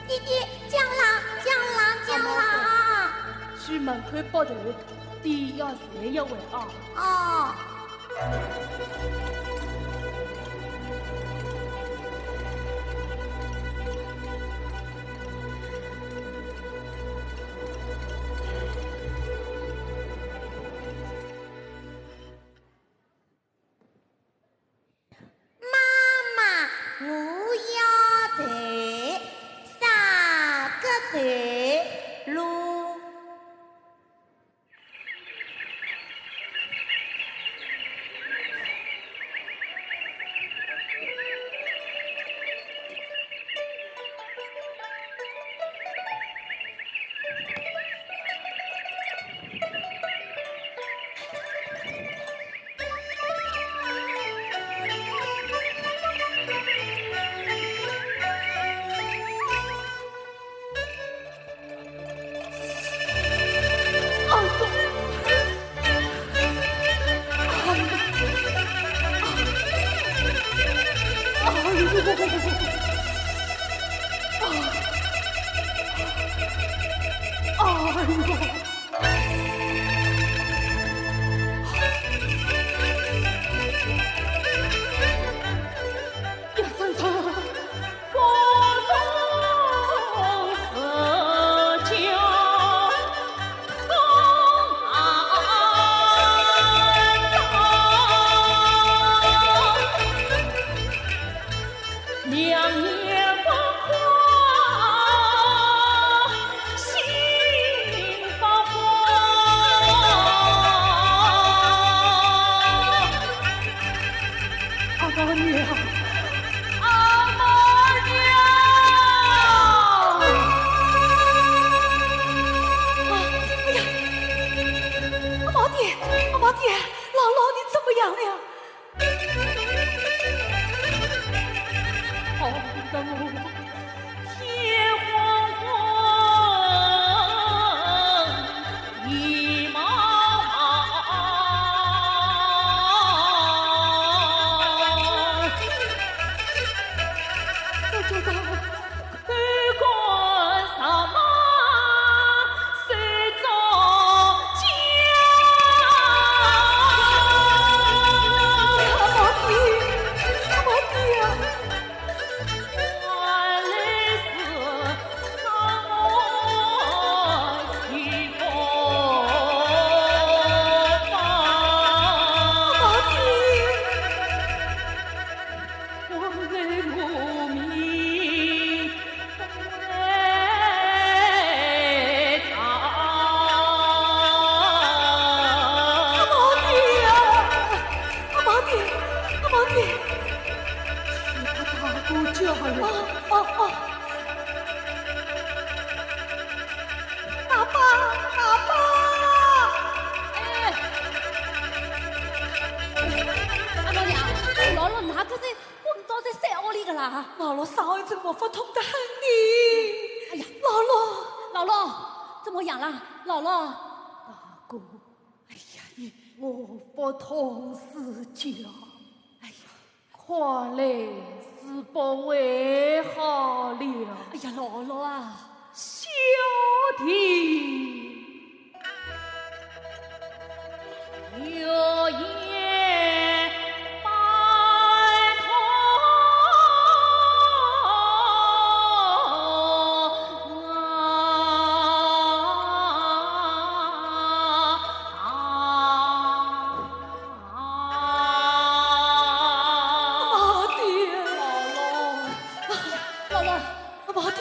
爹爹，江郎，江郎，江郎。去门口报头，爹要睡一会啊。哦。 妈妈，我要头，啥个头路？ 阿毛娘，阿毛娘！哎呀，阿毛爹，阿毛爹，老老，你怎么样了？ 阿毛爹，阿毛爹，阿毛爹！你把大哥叫来。哦，哦，哦。爸爸，爸爸！哎，阿毛娘，老老哪个是 昏倒在山坳里个啦？老老伤害真个腹痛得很呢。哎呀，老老，老老，怎么样啦，老老？大哥，哎呀，我腹痛四脚，哎呀，看来是不会好了。哎呀，老老啊， 小弟有言拜托啊。啊，爹。老老，老老。 阿毛爹。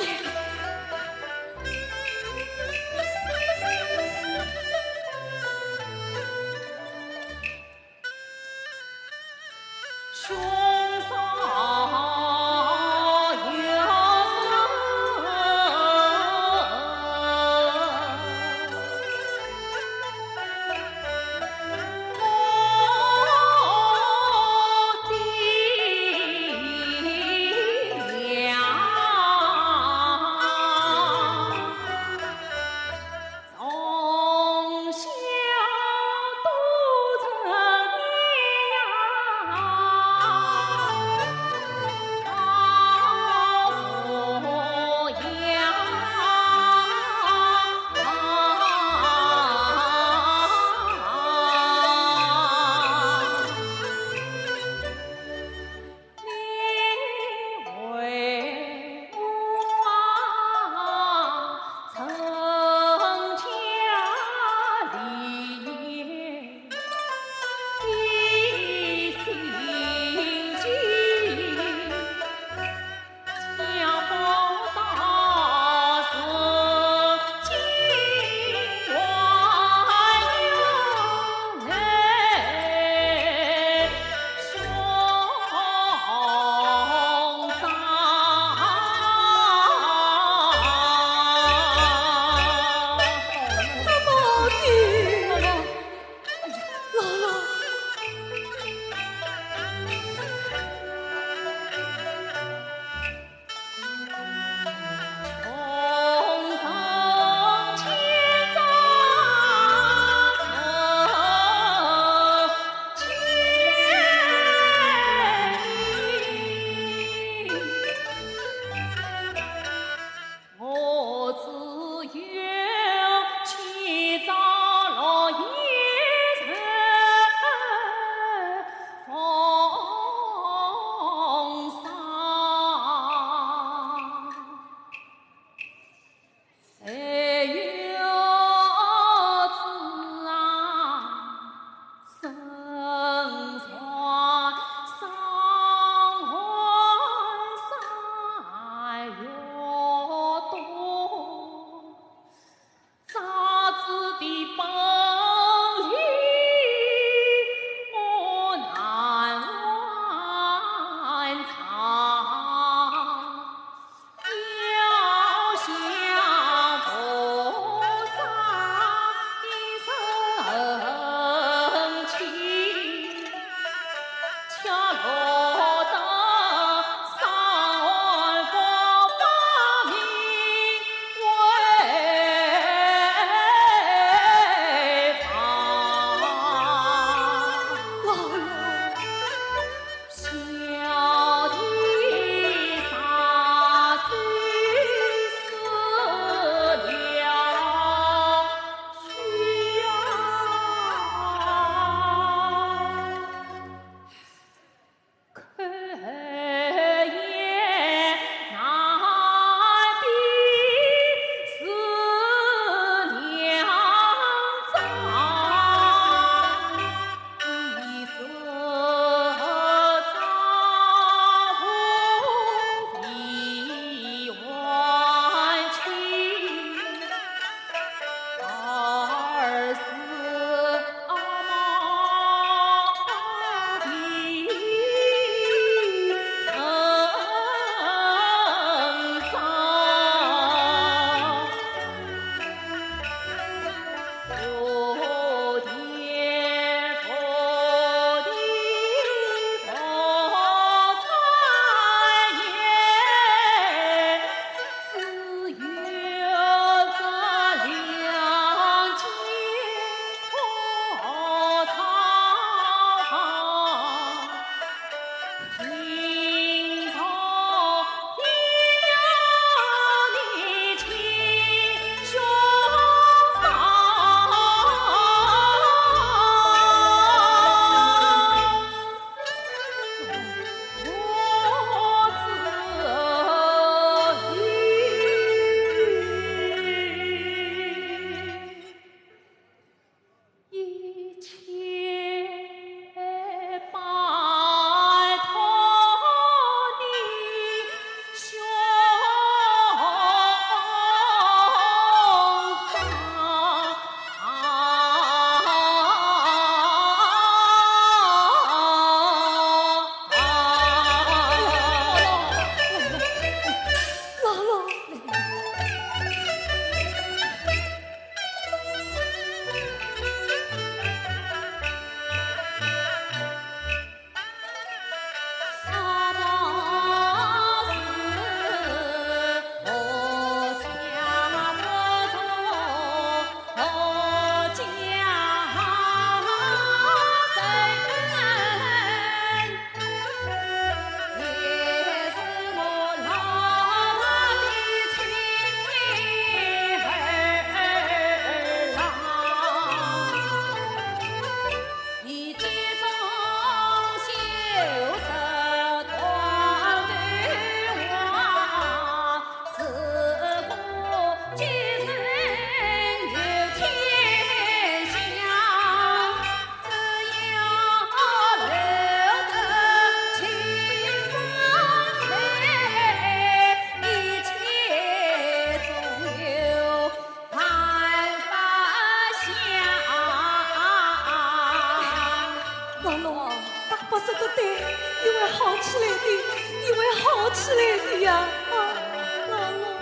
你会好起来的，你会好起来的呀！啊，老老。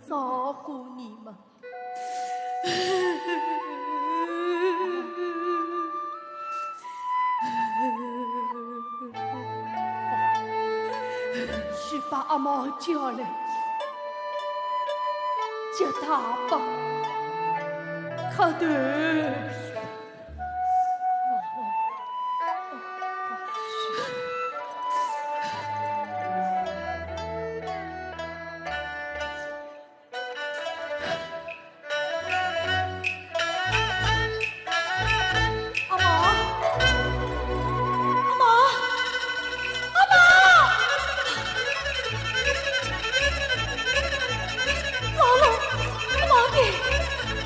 照顾你们。去把阿毛叫来，叫他把磕头。 阿毛，阿毛，阿毛！老六，阿毛的，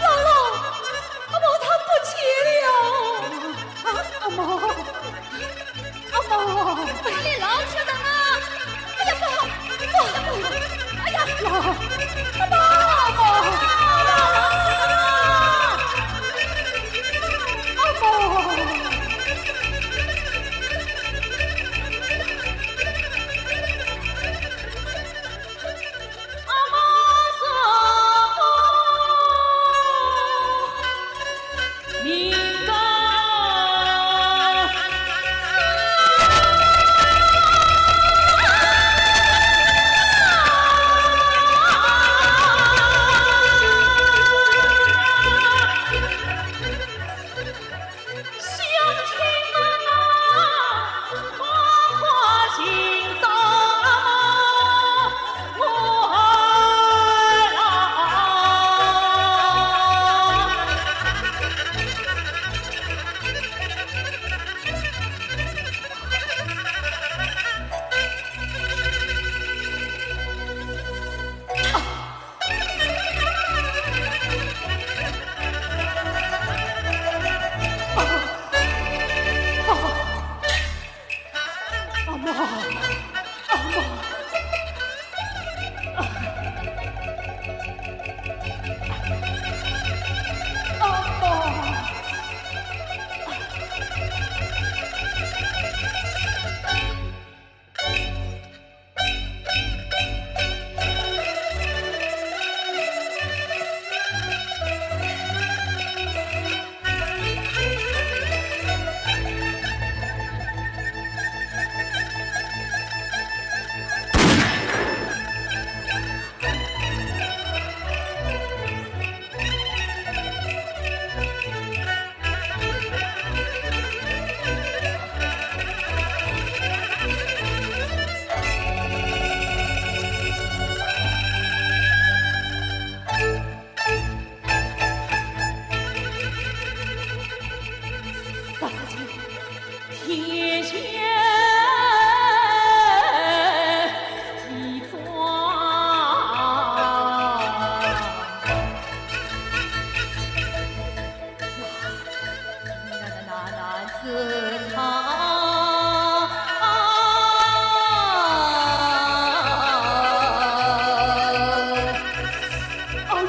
老六，阿毛他不见了。啊，阿毛。 阿毛！哪里老吃人啊！哎呀，不好，不好，不好！哎呀，老，阿毛，阿毛，阿毛，阿毛！阿毛，阿毛，阿毛！ 啥事体？天下地庄。 哎呦！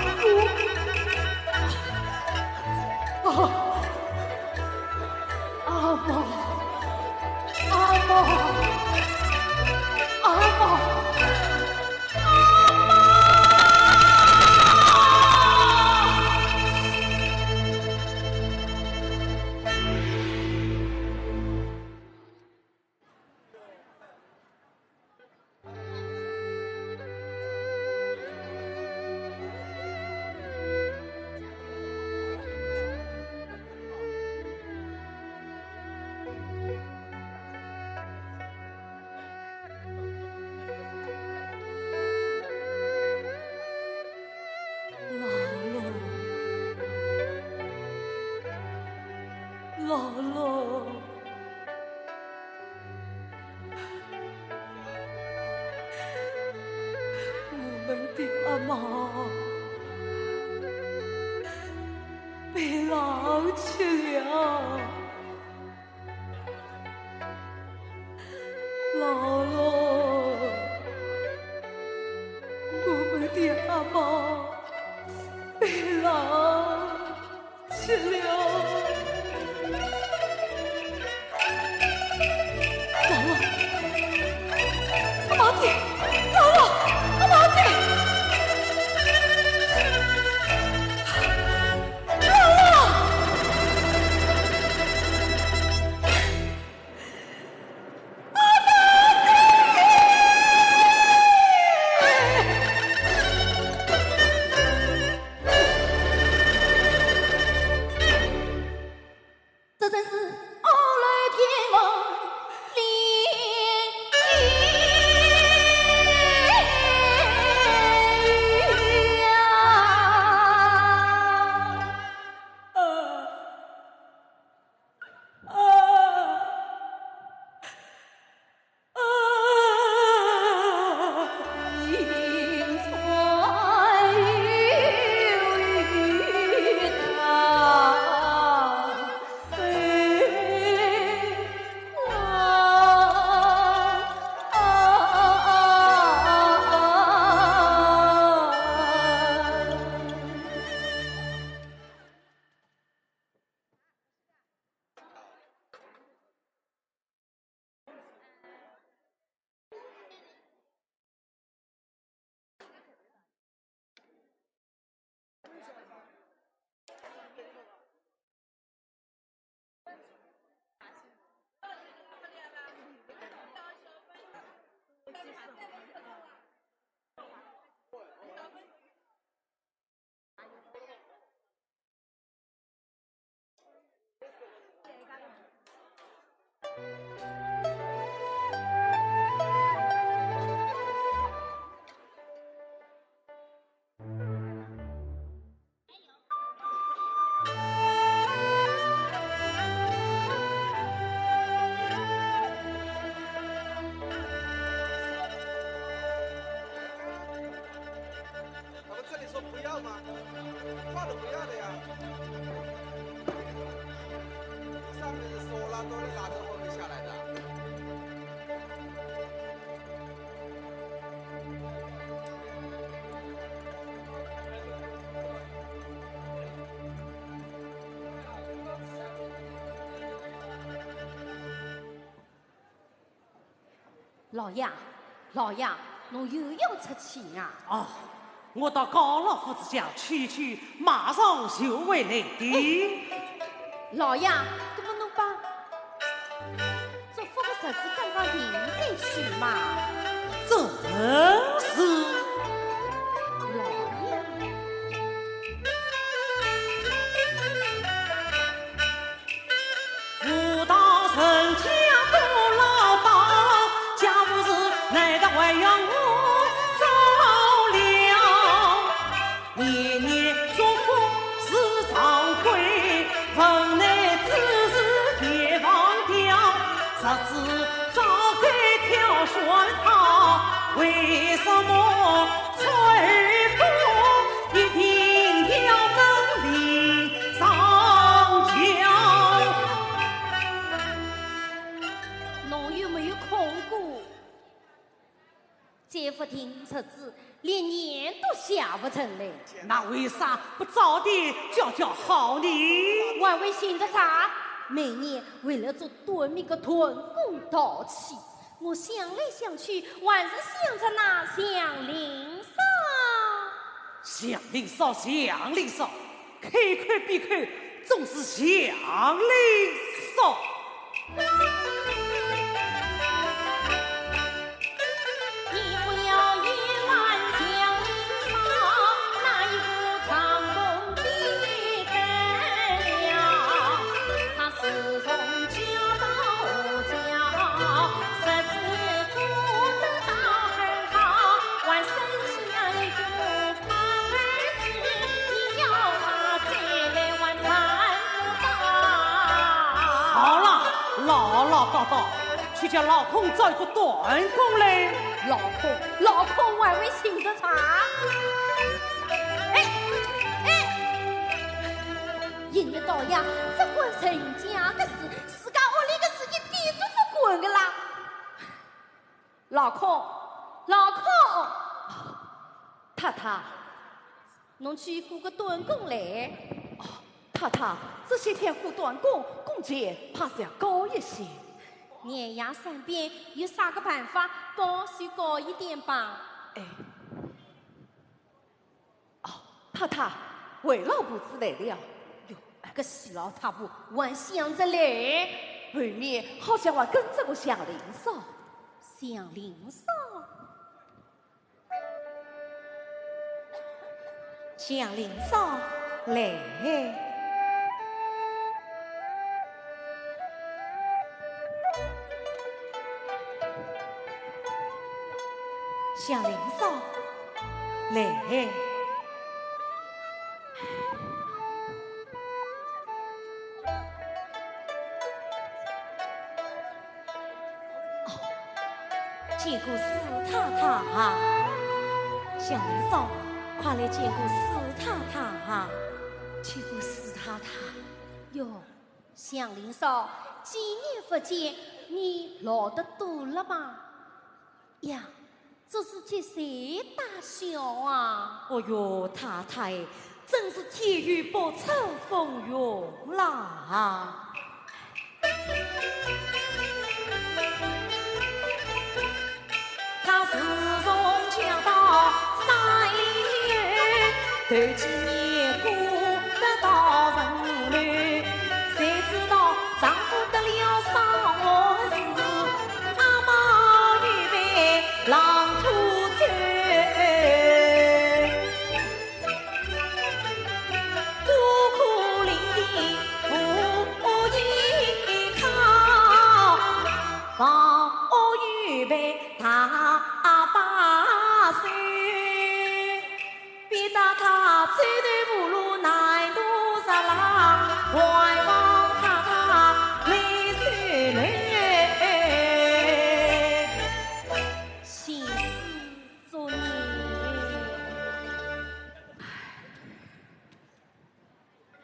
啊！阿毛！阿毛！阿毛！ 老六，老六，我们的阿毛被狼吃了。 老六，我们的阿毛被狼吃了。老六，阿毛的，老六，阿毛的。他们这里说不要吗？放都不要的呀。上面是说拉倒的，拉到后面下来的。老爷，老爷，侬又要出去啊？哦，我到高老夫子家去一去，马上就回来的。哎，老爷，那么侬把祝福的日子刚刚定在去嘛。正是。老爷。 武大人家多老道，家务事难得还要我做了。年年祝福是常规，文内之事别忘掉。日子早该挑选好，为什么春风一定要等你 上轿。侬有没有空过？再不定日子，连年都下不成嘞。那为啥不早点叫叫好呢？我还会寻得着？每年为了做短命的断供淘气， 我想来想去，还是想着那祥林嫂。祥林嫂，祥林嫂，开口闭口总是祥林嫂。你不要一拦祥林嫂，那一股长风的根呀，他自从 嫁到我家，日子过得倒很好，还生下一个儿子，你要他再来还办不到。好了，唠唠叨叨，去叫老孔找一个短工来。老孔，老孔还会寻得着？哎，哎，应得到呀，这管人家的事， 自家屋里个事体都勿管个啦。老孔，老孔，太太，侬去雇个短工来。哦，太太，这些天雇短工，工钱怕是要高一些。年夜三遍，有啥个办法，帮手高一点吧？哎。 哦，太太，回老婆子来了。哟，搿死老太婆还想着嘞。后面好像还跟着个祥林嫂。祥林嫂？祥林嫂来。 祥林嫂，来。哦，见过四太太啊。祥林嫂，快来见过四太太啊。见过四太太。哟， 祥林嫂，几年不见，你老得多了吧？呀，这是几岁大小啊？哦哟，太太，真是天有不测风云啦！她自从嫁到山里后，头几年过得倒顺溜，谁知道丈夫得了啥祸事，阿妈又被狼拖走。 孤苦伶仃无依靠，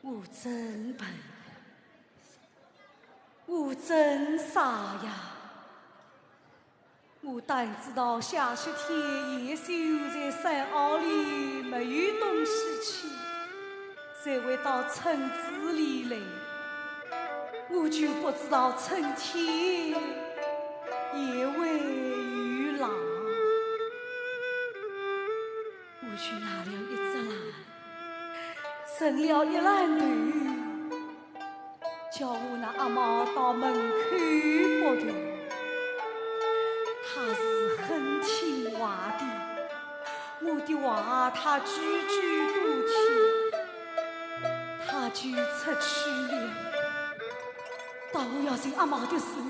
我真笨，我真傻呀！我单知道下雪天夜宿在山坳里没有东西吃，才会到村子里来。我就不知道春天也会有狼。我就拿了一只篮，盛了一篮头， 叫我拿阿毛到门口剥豆。他是很听话的，我的话他句句都听，他就出去了。当我要寻阿毛的时候，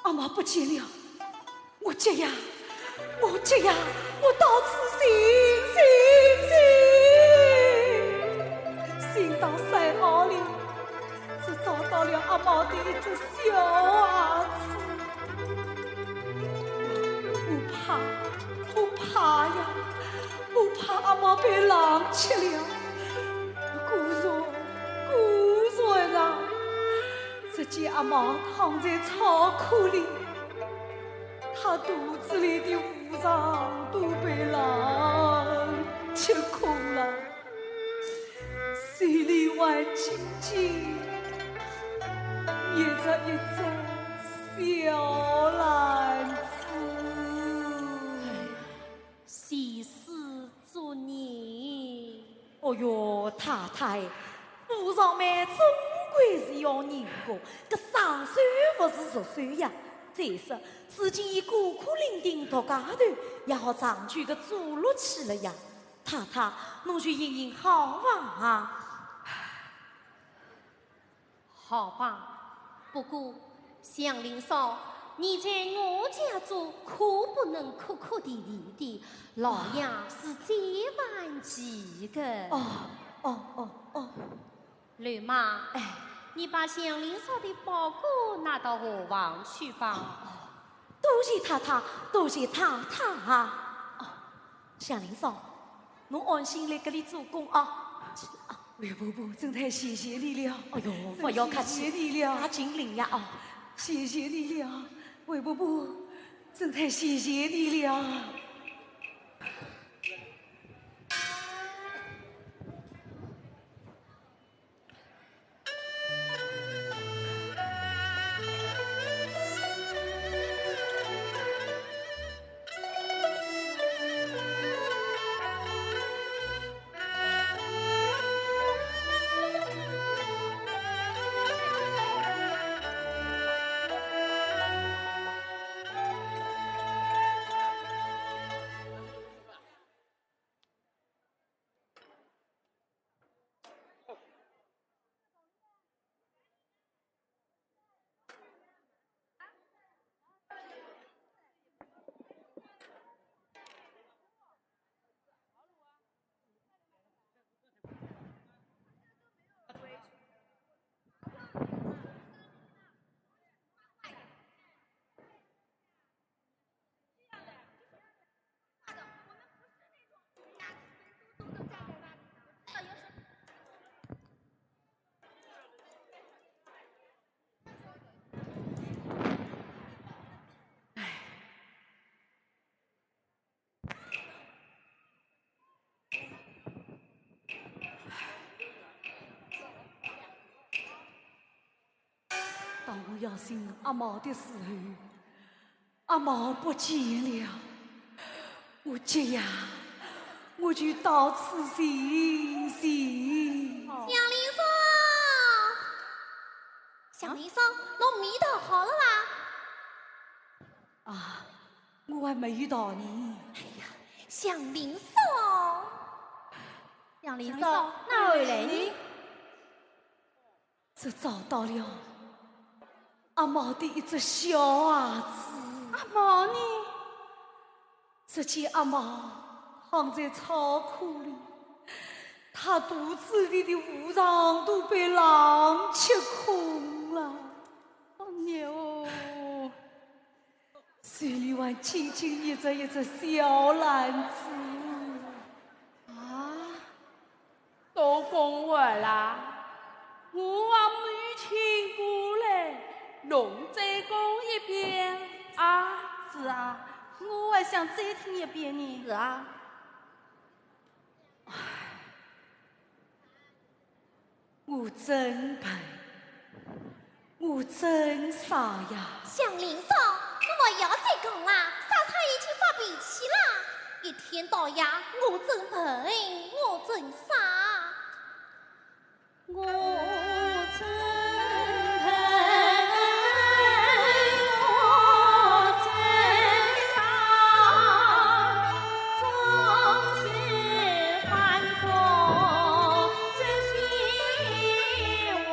阿毛不见了。 我急呀，我急呀，我到处寻，寻，寻，寻到山坳里，只找到了阿毛的一只小鞋子。我怕，我怕呀，我怕阿毛被狼吃了。果然，果然啊，只见阿毛躺在草窠里， 他肚子里的五脏都被狼吃空了，嘴里还紧紧捏着一只小篮子。前世作孽。哦哟，太太， 和尚们总归是要人过，搿生手勿是熟手呀。再说，如今伊孤苦伶仃独家头，也好长久个做落去了呀。太太，侬就行行好伐？好吧，不过 祥林嫂，你在我家中可不能哭哭啼啼的，老爷是最烦气的。哦，哦，哦，哦。柳妈，哎，你把祥林嫂的包裹拿到后房去吧。哦，多谢太太，多谢太太啊。哦，祥林嫂，侬安心来搿里做工啊。啊， 魏婆婆，真太谢谢你了。哎哟，真不要客气，谢谢你了。啥情理呀，哦。谢谢你了，魏婆婆，真太谢谢你了。 当我要寻阿毛的时候，阿毛不见了。我急呀，我就到处寻寻。祥林嫂，祥林嫂，侬味道好了伐？啊，我还没有到呢。哎呀，祥林嫂，祥林嫂，哪会来呢？ 只找到了阿毛的一只小鞋子。阿毛呢？只见阿毛躺在草窠里，她肚子里的无常都被狼吃空了。哎呦，手里还紧紧捏着一只小篮子。啊？ 都讲完啦，我望母亲过来，侬再讲一遍啊。是啊，我还想再听一遍呢。是啊。唉，我真笨。 我真傻呀。祥林嫂，侬覅再讲啦，嫂嫂已经发脾气啦。一天到夜，我真笨，我真傻，我真笨，我真傻，总是犯错这些话。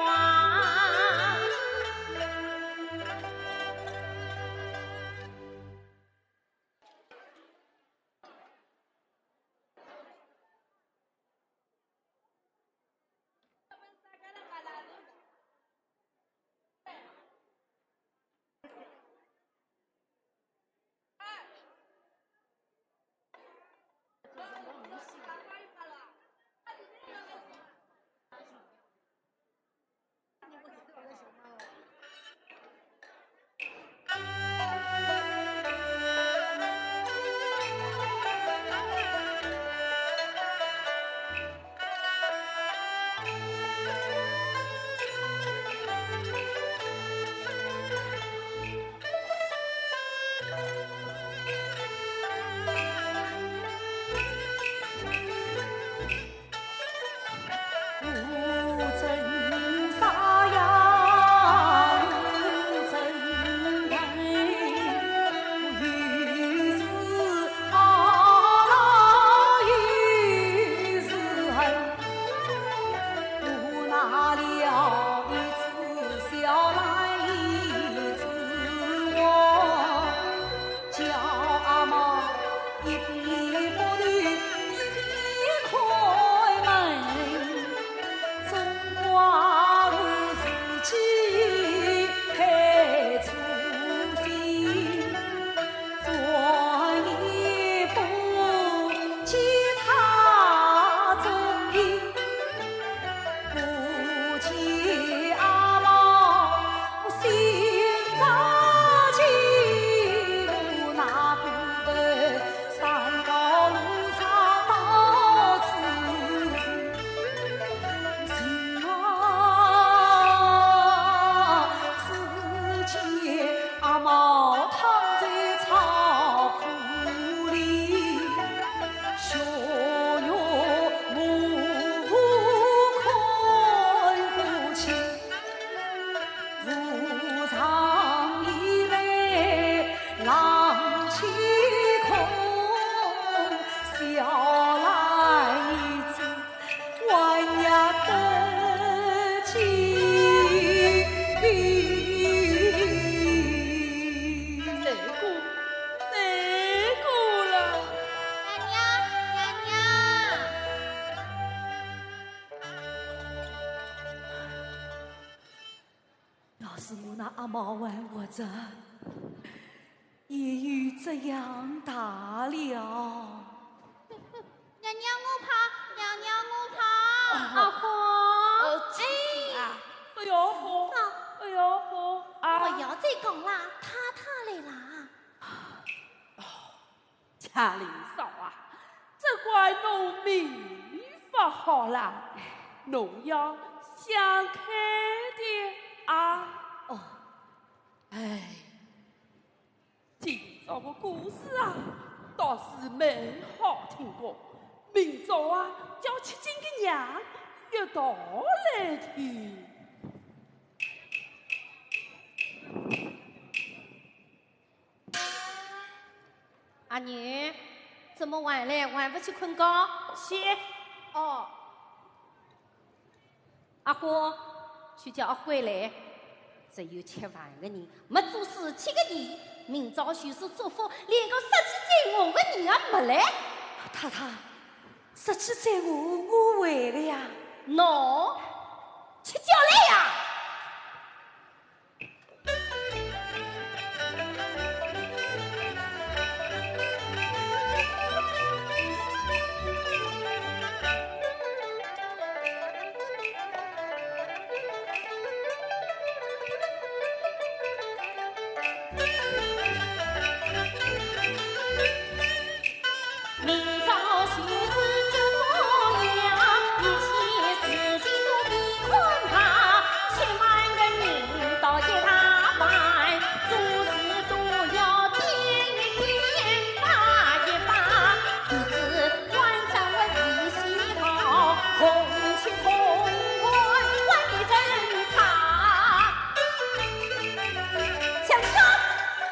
要是我那阿毛还活着，也有这样大了。娘娘我怕，娘娘我怕。阿花，哎，哎呀，阿花，哎呀，阿花啊！不要再讲啦，太太来啦。 祥林嫂啊，这怪侬命勿好啦，侬要想开点啊。哦，哎，今朝个故事啊，倒是蛮好听个，明朝啊，叫七进个娘一道来听。 阿牛，怎么晚了，还不去困觉？是。哦。阿花，去叫阿辉来。只有吃饭的人，没做事情的人，明朝就是祝福，连个说几句闲话的人也没来。太太，说几句闲话，我会来个呀？喏，吃酒来呀！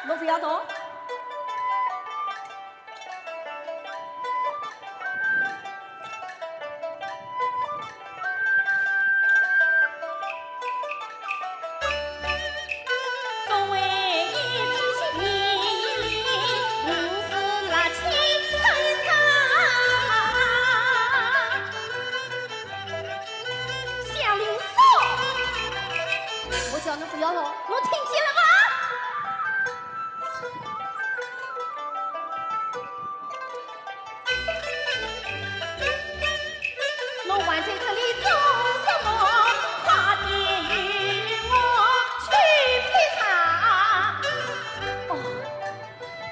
侬勿要动。 祥林嫂，我叫侬勿要动，侬听见了吗？侬还在这里做什么？快点与我去劈柴！哦，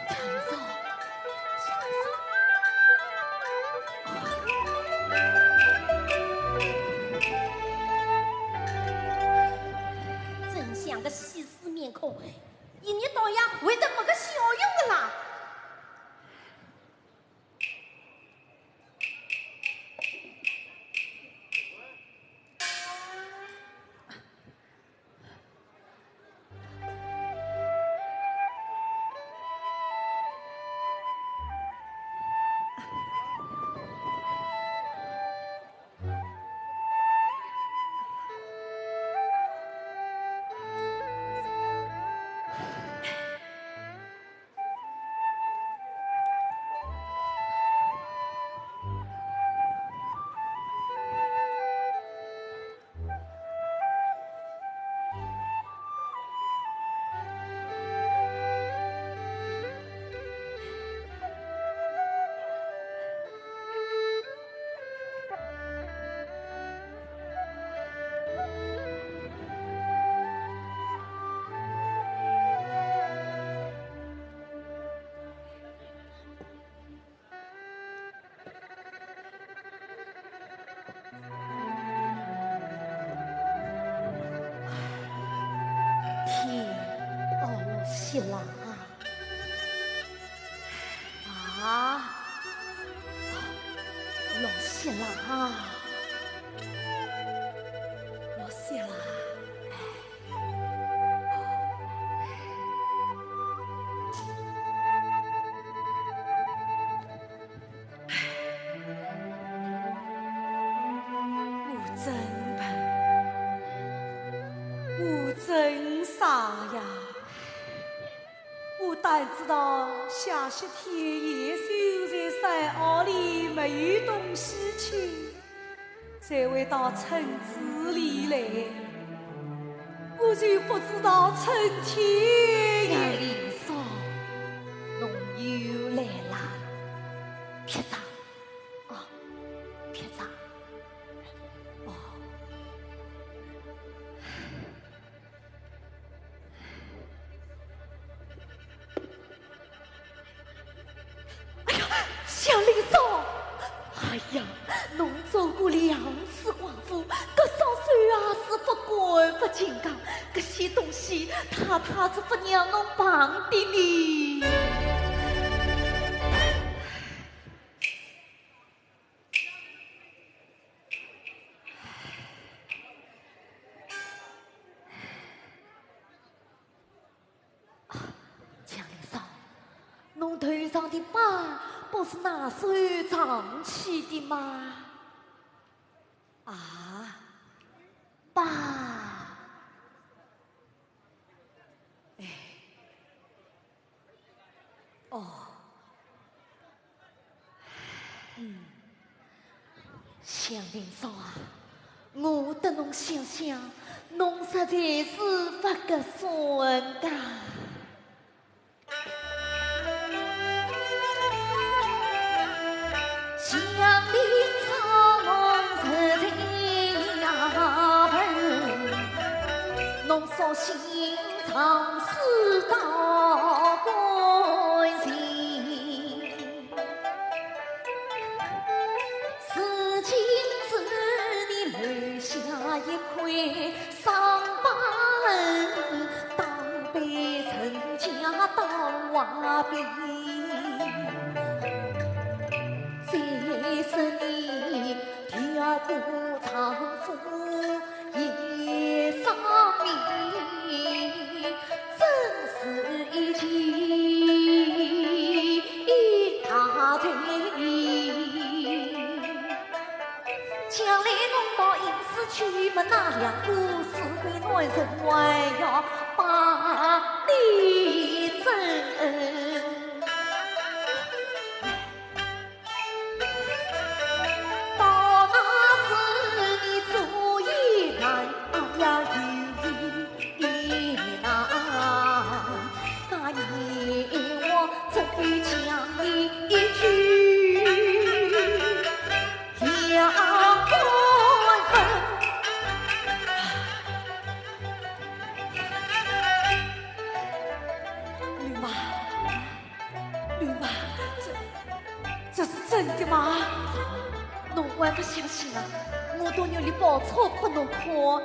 祥林嫂，祥林嫂。 真像个死尸面孔，一日到夜会得没个笑容的啦。 天，哦，老谢啦！啊，哦，老谢啦！老谢啦！哎。 我真笨，我真傻呀！我单知道下雪天鼹鼠在山坳里没有东西吃， 才会到村子里来，我就不知道春天也……祥林嫂，侬又来啦！劈柴，哦，劈柴，哦。 哎呀，祥林嫂！哎呀，侬做过两次寡妇，搿双手啊是勿干勿净个，搿些东西太太是勿让侬碰的呢。 祥林嫂，侬头上的疤不是那时候长起的吗？啊，疤？哎，哦，嗯。祥林嫂啊，我搭侬想想，侬实在是勿合算噶。 将来侬到阴司去，么那两个死鬼男人还要把你整。到那时你做一难，哎呀，一难，那你我总得讲你一句。 这，这是真的吗？侬还不相信啊？我到肉里报错不侬看。 喏，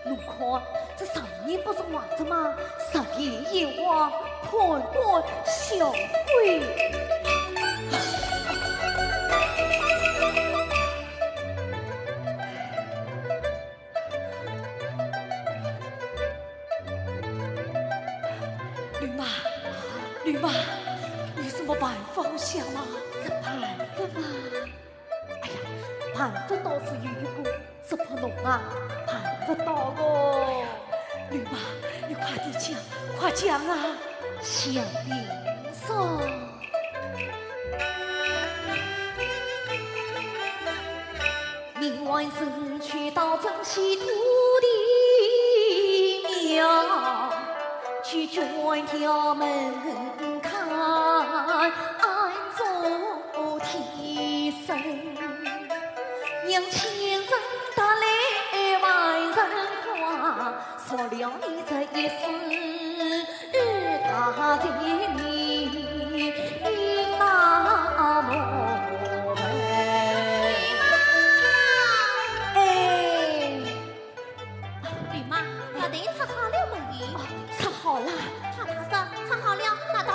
侬看，这上面不是画着吗？十年一化，判官小鬼。绿妈，绿妈，有什么办法好想吗？这办法嘛， 哎呀，办法倒是有一个，只怕侬啊，办不到哦。绿妈，你快点讲，快讲啊！祥林嫂。 哎。 绿妈，药袋擦好了没有？哦，擦好了。太太说，擦好了，拿到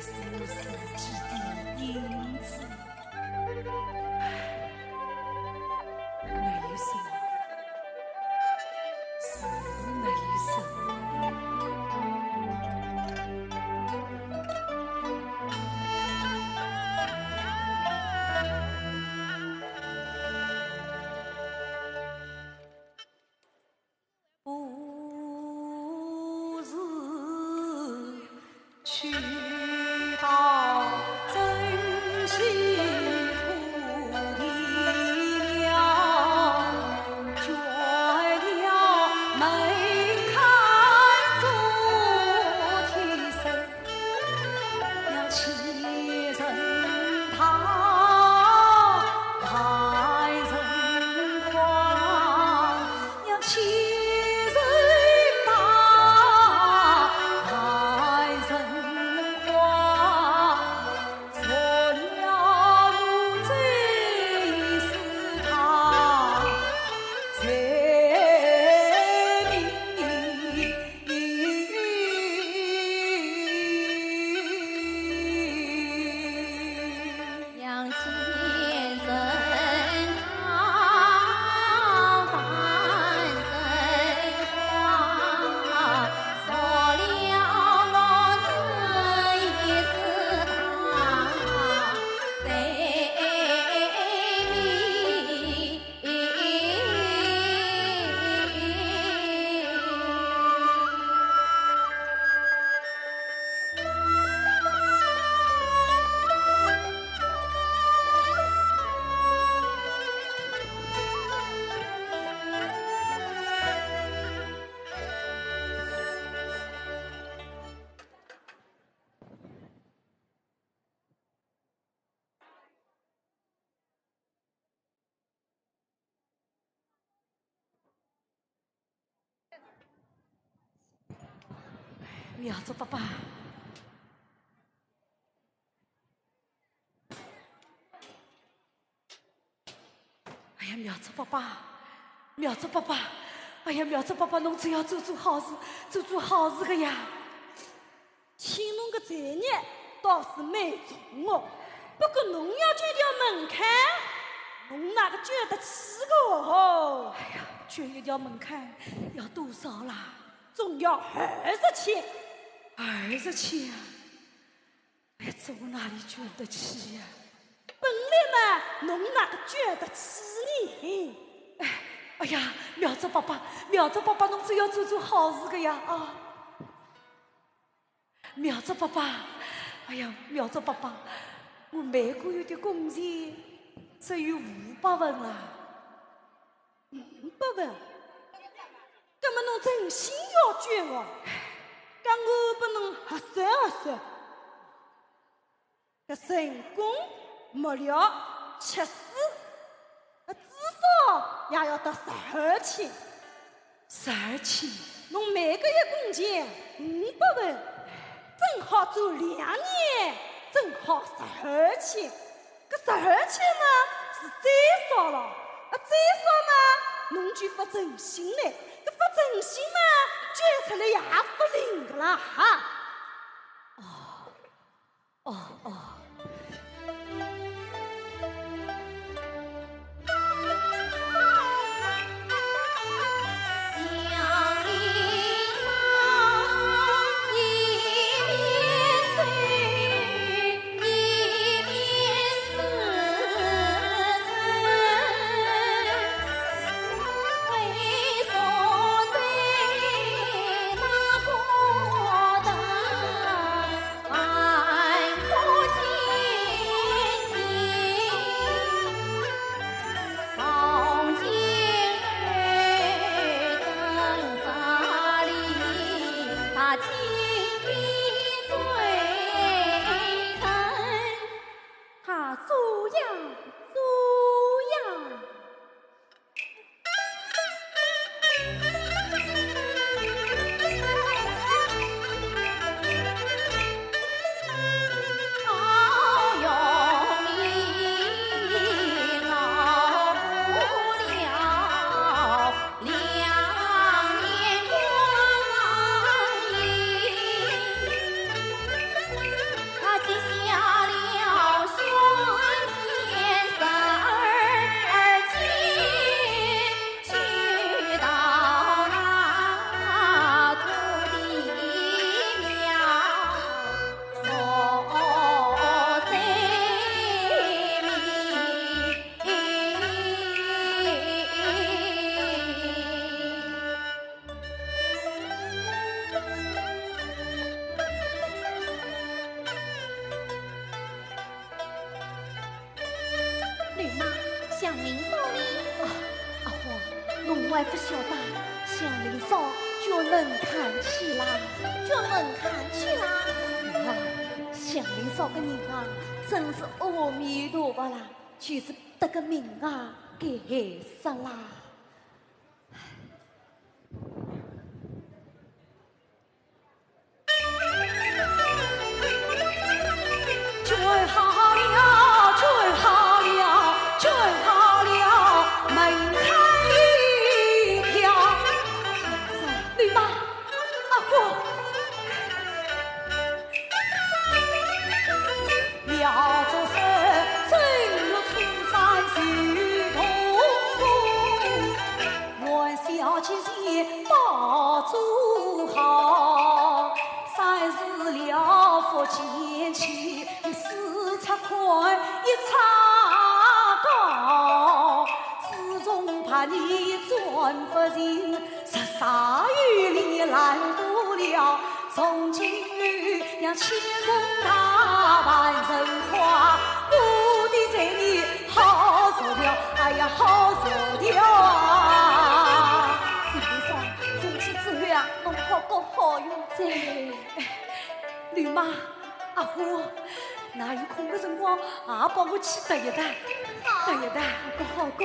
是我自己的影子。唉，没有什么，是没有什么。 不是去到珍稀土地了，倦了门槛做替身。 要欺人太，太人狂，要欺人太，太人狂，做了奴才是他。 苗族伯伯，哎呀，苗族伯伯，苗族伯伯，哎呀，苗族伯伯，侬只要做做好事，做做好事个呀。 请侬个罪孽倒是蛮重哦，不过侬要捐条门槛，侬哪个捐得起个哦？哎呀，捐一条门槛要多少啦？总要二十千。二十千啊？哎，这我哪里捐得起呀？本来嘛，侬哪个捐得起呢？哎，哎呀，苗族伯伯，苗族伯伯，侬只要做做好事个呀，啊。 苗族伯伯，哎呀，苗族伯伯，我每个月的工钱只有五百文啊。五百文？葛么侬诚心要捐哦？葛我拨侬核算核算。 搿成功、末了、吃水，呃，至少也要得十二千。十二千？侬每个月工钱五百文，正好做两年，正好十二千。搿十二千嘛，是最少了，啊，最少嘛，侬就发诚心嘞，搿发诚心嘛，捐出来也勿灵个啦，哈。哦。 哦，哦。还不晓得祥林嫂就能看起啦。就能看起啦？是啊，祥林嫂个人啊，真是阿弥陀佛啦，就是得个名啊，该死啦。 祥林嫂，从今之后啊，侬好过好运哉。哎，刘妈，阿花，㑚有空个辰光也帮我去搭一搭，搭一搭。好个，好个。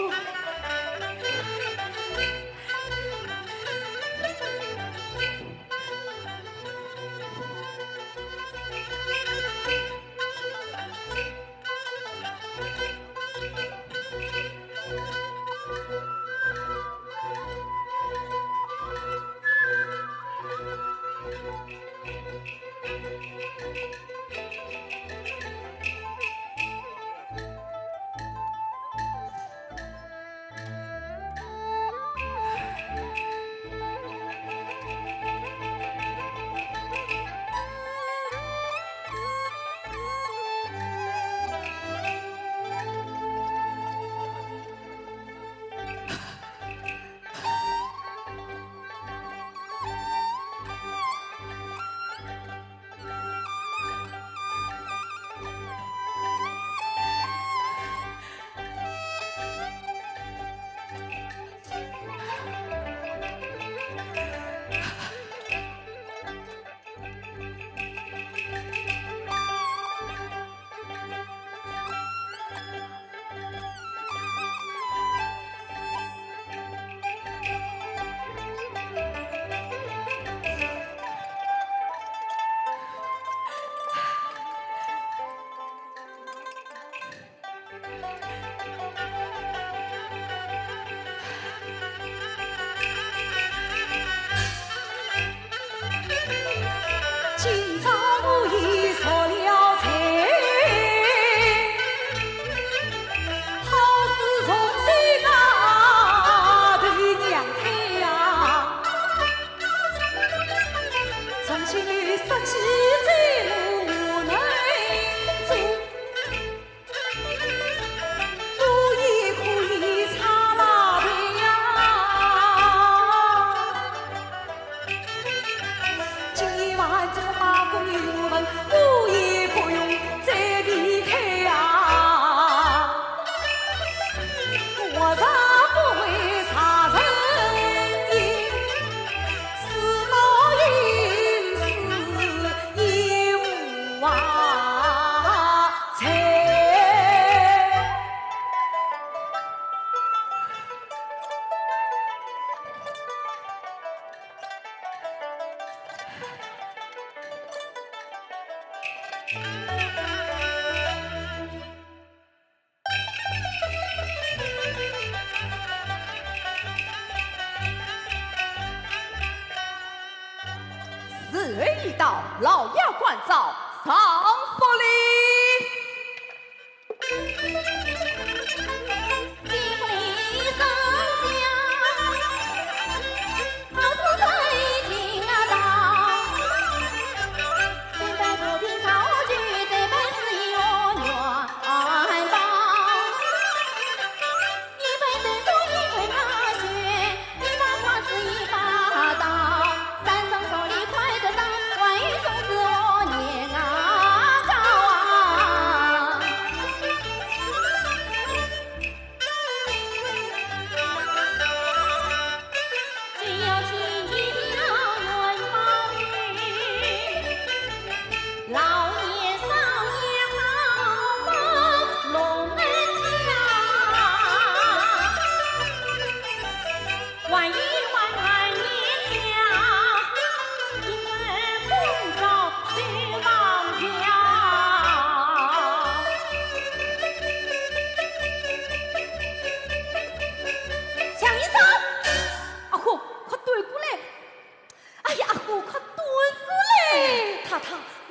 时辰已到，老爷关照，上福礼。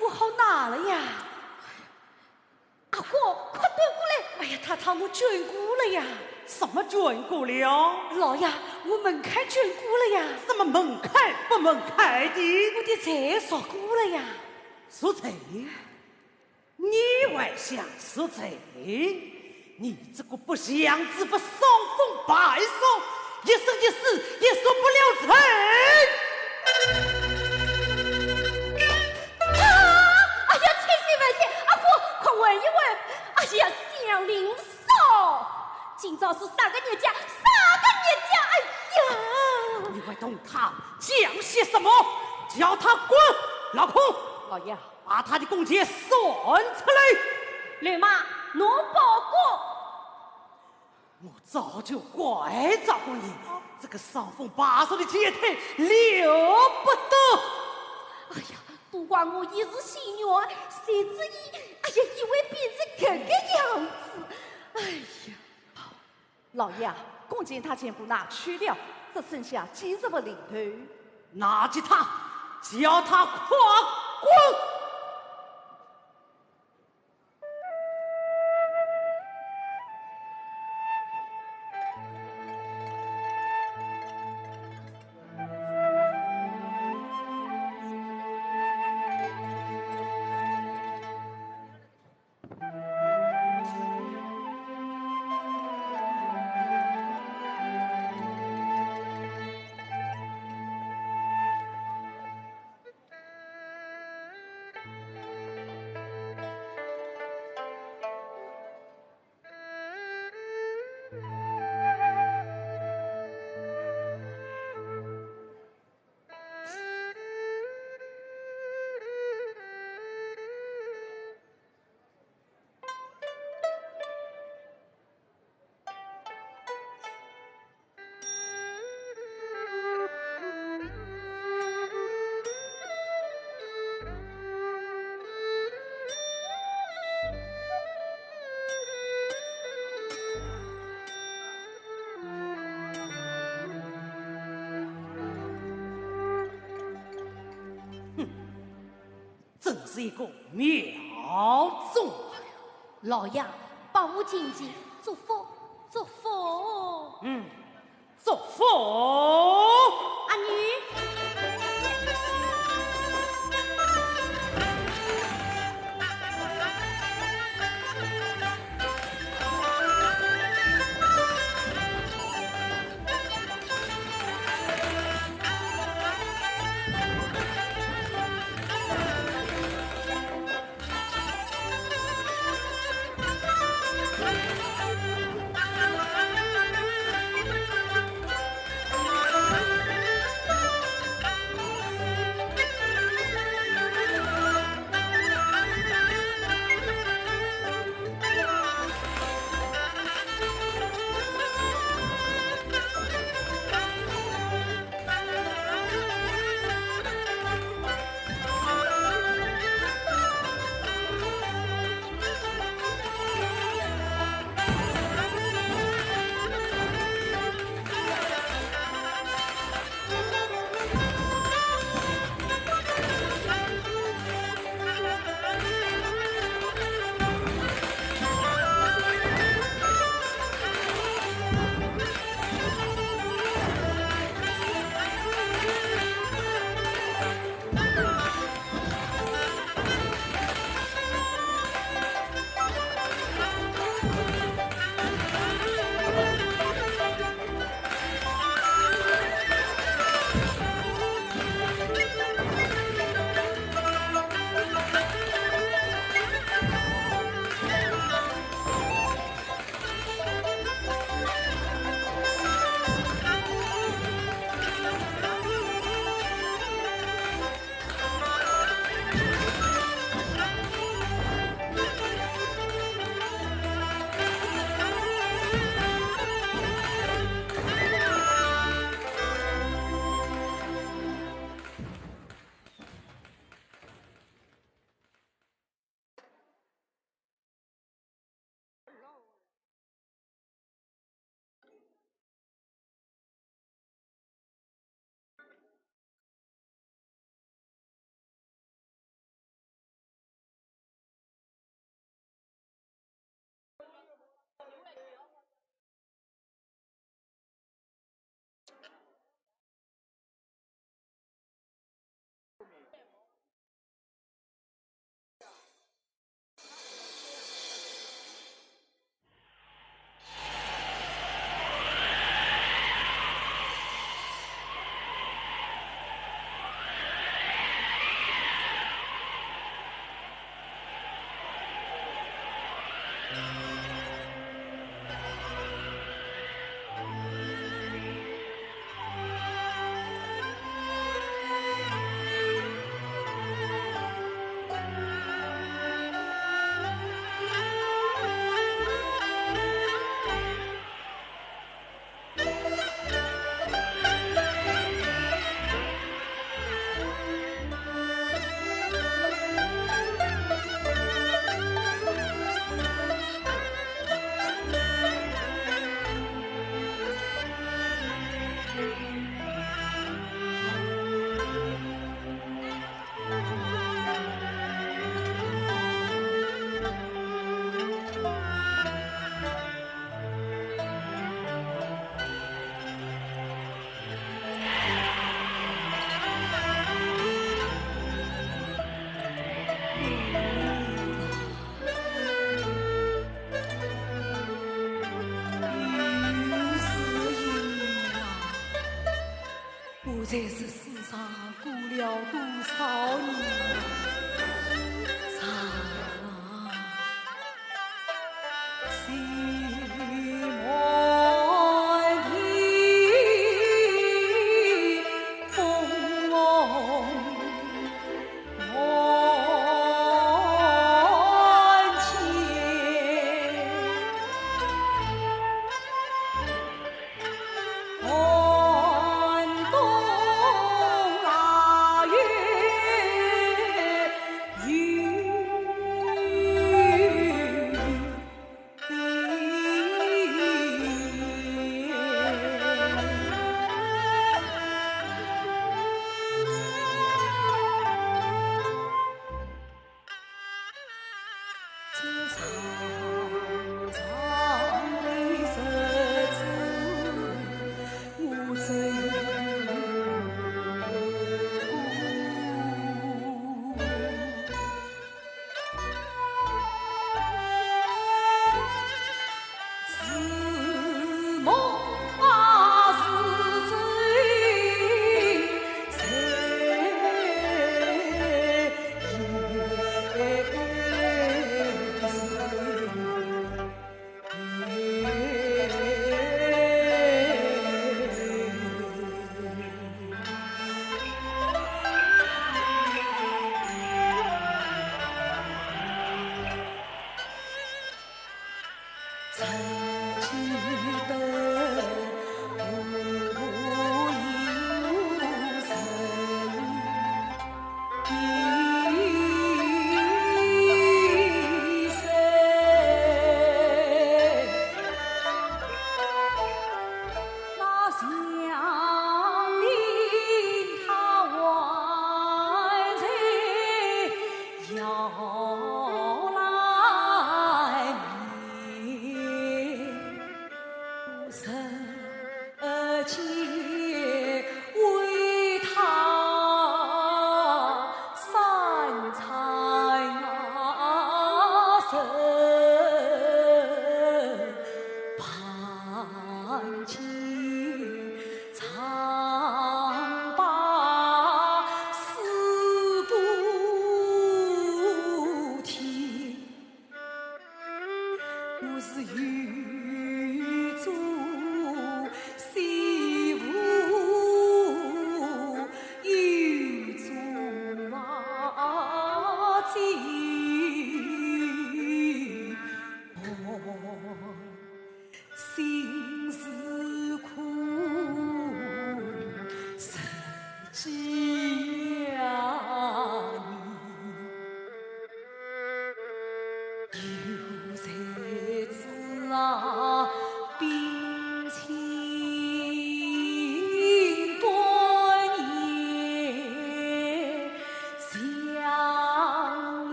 我好拿了呀。阿哥，快端过来！哎呀，太太，我捐过了呀。什么捐过了？老爷，我门槛捐过了呀。什么门槛不门槛的？我的罪赎过了呀。赎罪？你还想赎罪？你这个不祥之物，伤风败俗，一生一世也赎不了罪。啊！哎呀，千岁万岁，阿哥，快问一问。哎呀，祥林嫂，今朝是啥个日脚？啥个日脚？哎呀！你还同他讲些什么？叫他滚！老孔，老爷。把他的工钱算出来。刘妈，拿包裹。我早就怪着你，这个伤风败俗的贱胎了不得。哎呀，都怪我一时心软，谁知伊，哎呀，伊会变成这个样子。哎呀。 老爷啊，工钱他全部拿去了，只剩下几十个零头。拿给他，叫他快滚！真是一个妙种啊！老爷，帮我进前祝福，祝福。嗯，祝福。阿女。有时也啊，我在这世上过了多少年啊，长啊，心满地风。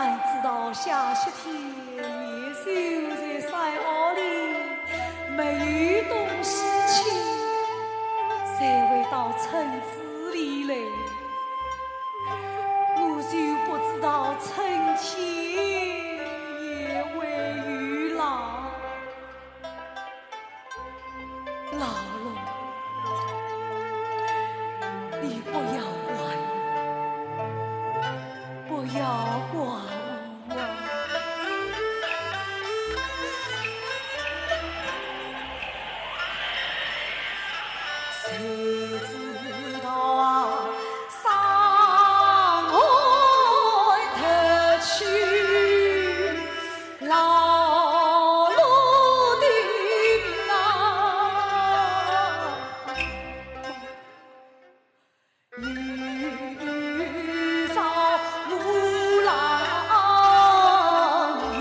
知道下雪天野兽在山坳里没有东西吃，才会到村子里来。我就不知道春天也会有狼。 老龙，你不要怪我，不要怪我。谁知道啊，山外头去 老路的啊，一朝无郎也，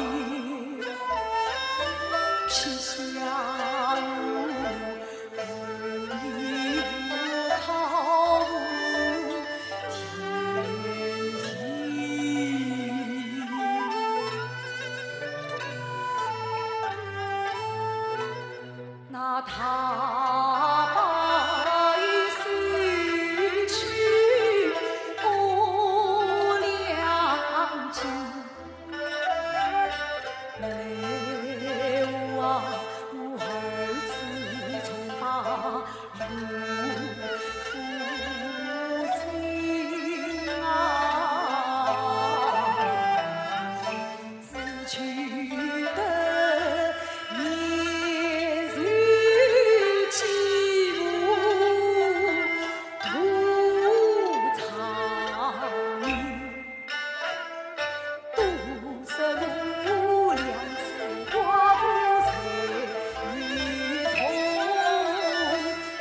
披香 无依无靠无天地。那大伯一生气，我两斤 奈何啊，我儿子从把路不进啊，只觉得面如寂寞土苍。 都说我两次寡妇在雨中，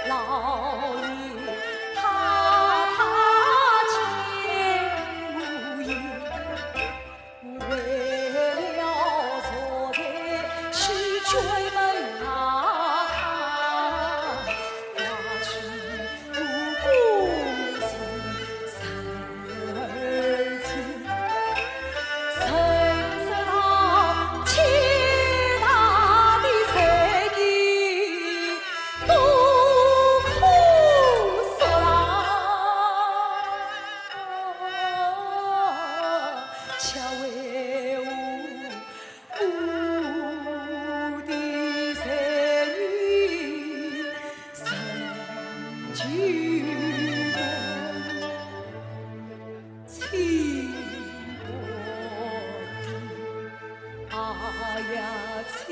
老爷太太见我也，为了昨日去追门啊，他要去 我的才女成就的清白的，哎呀，清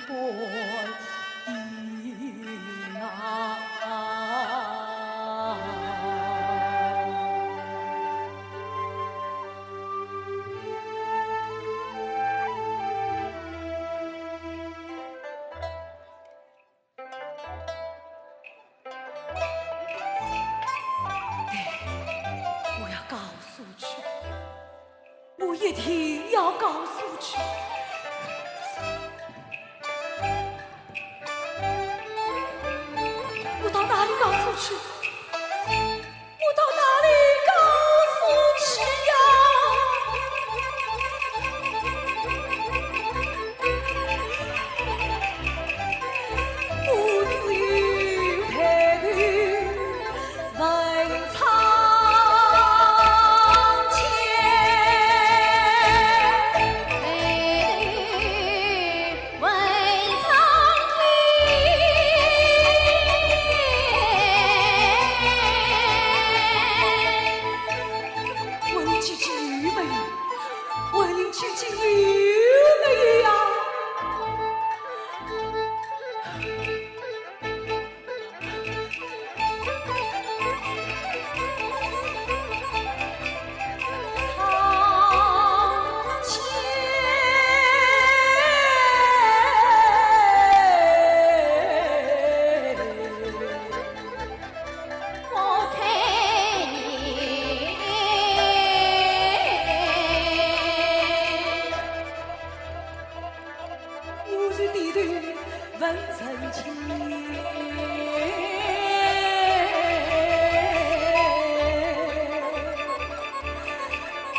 白的啊！ 对，我要告诉去，我一定要告诉去。我到哪里告诉去？ 我到哪里告诉去呀？我只有抬头望苍天。抬头 问苍天。问你究竟有没有？问你究竟有没有呀？ 我是低头问人情。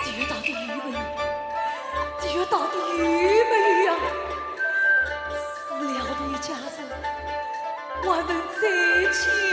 低头低头问到底有没有呀？死了的一家人，还能再见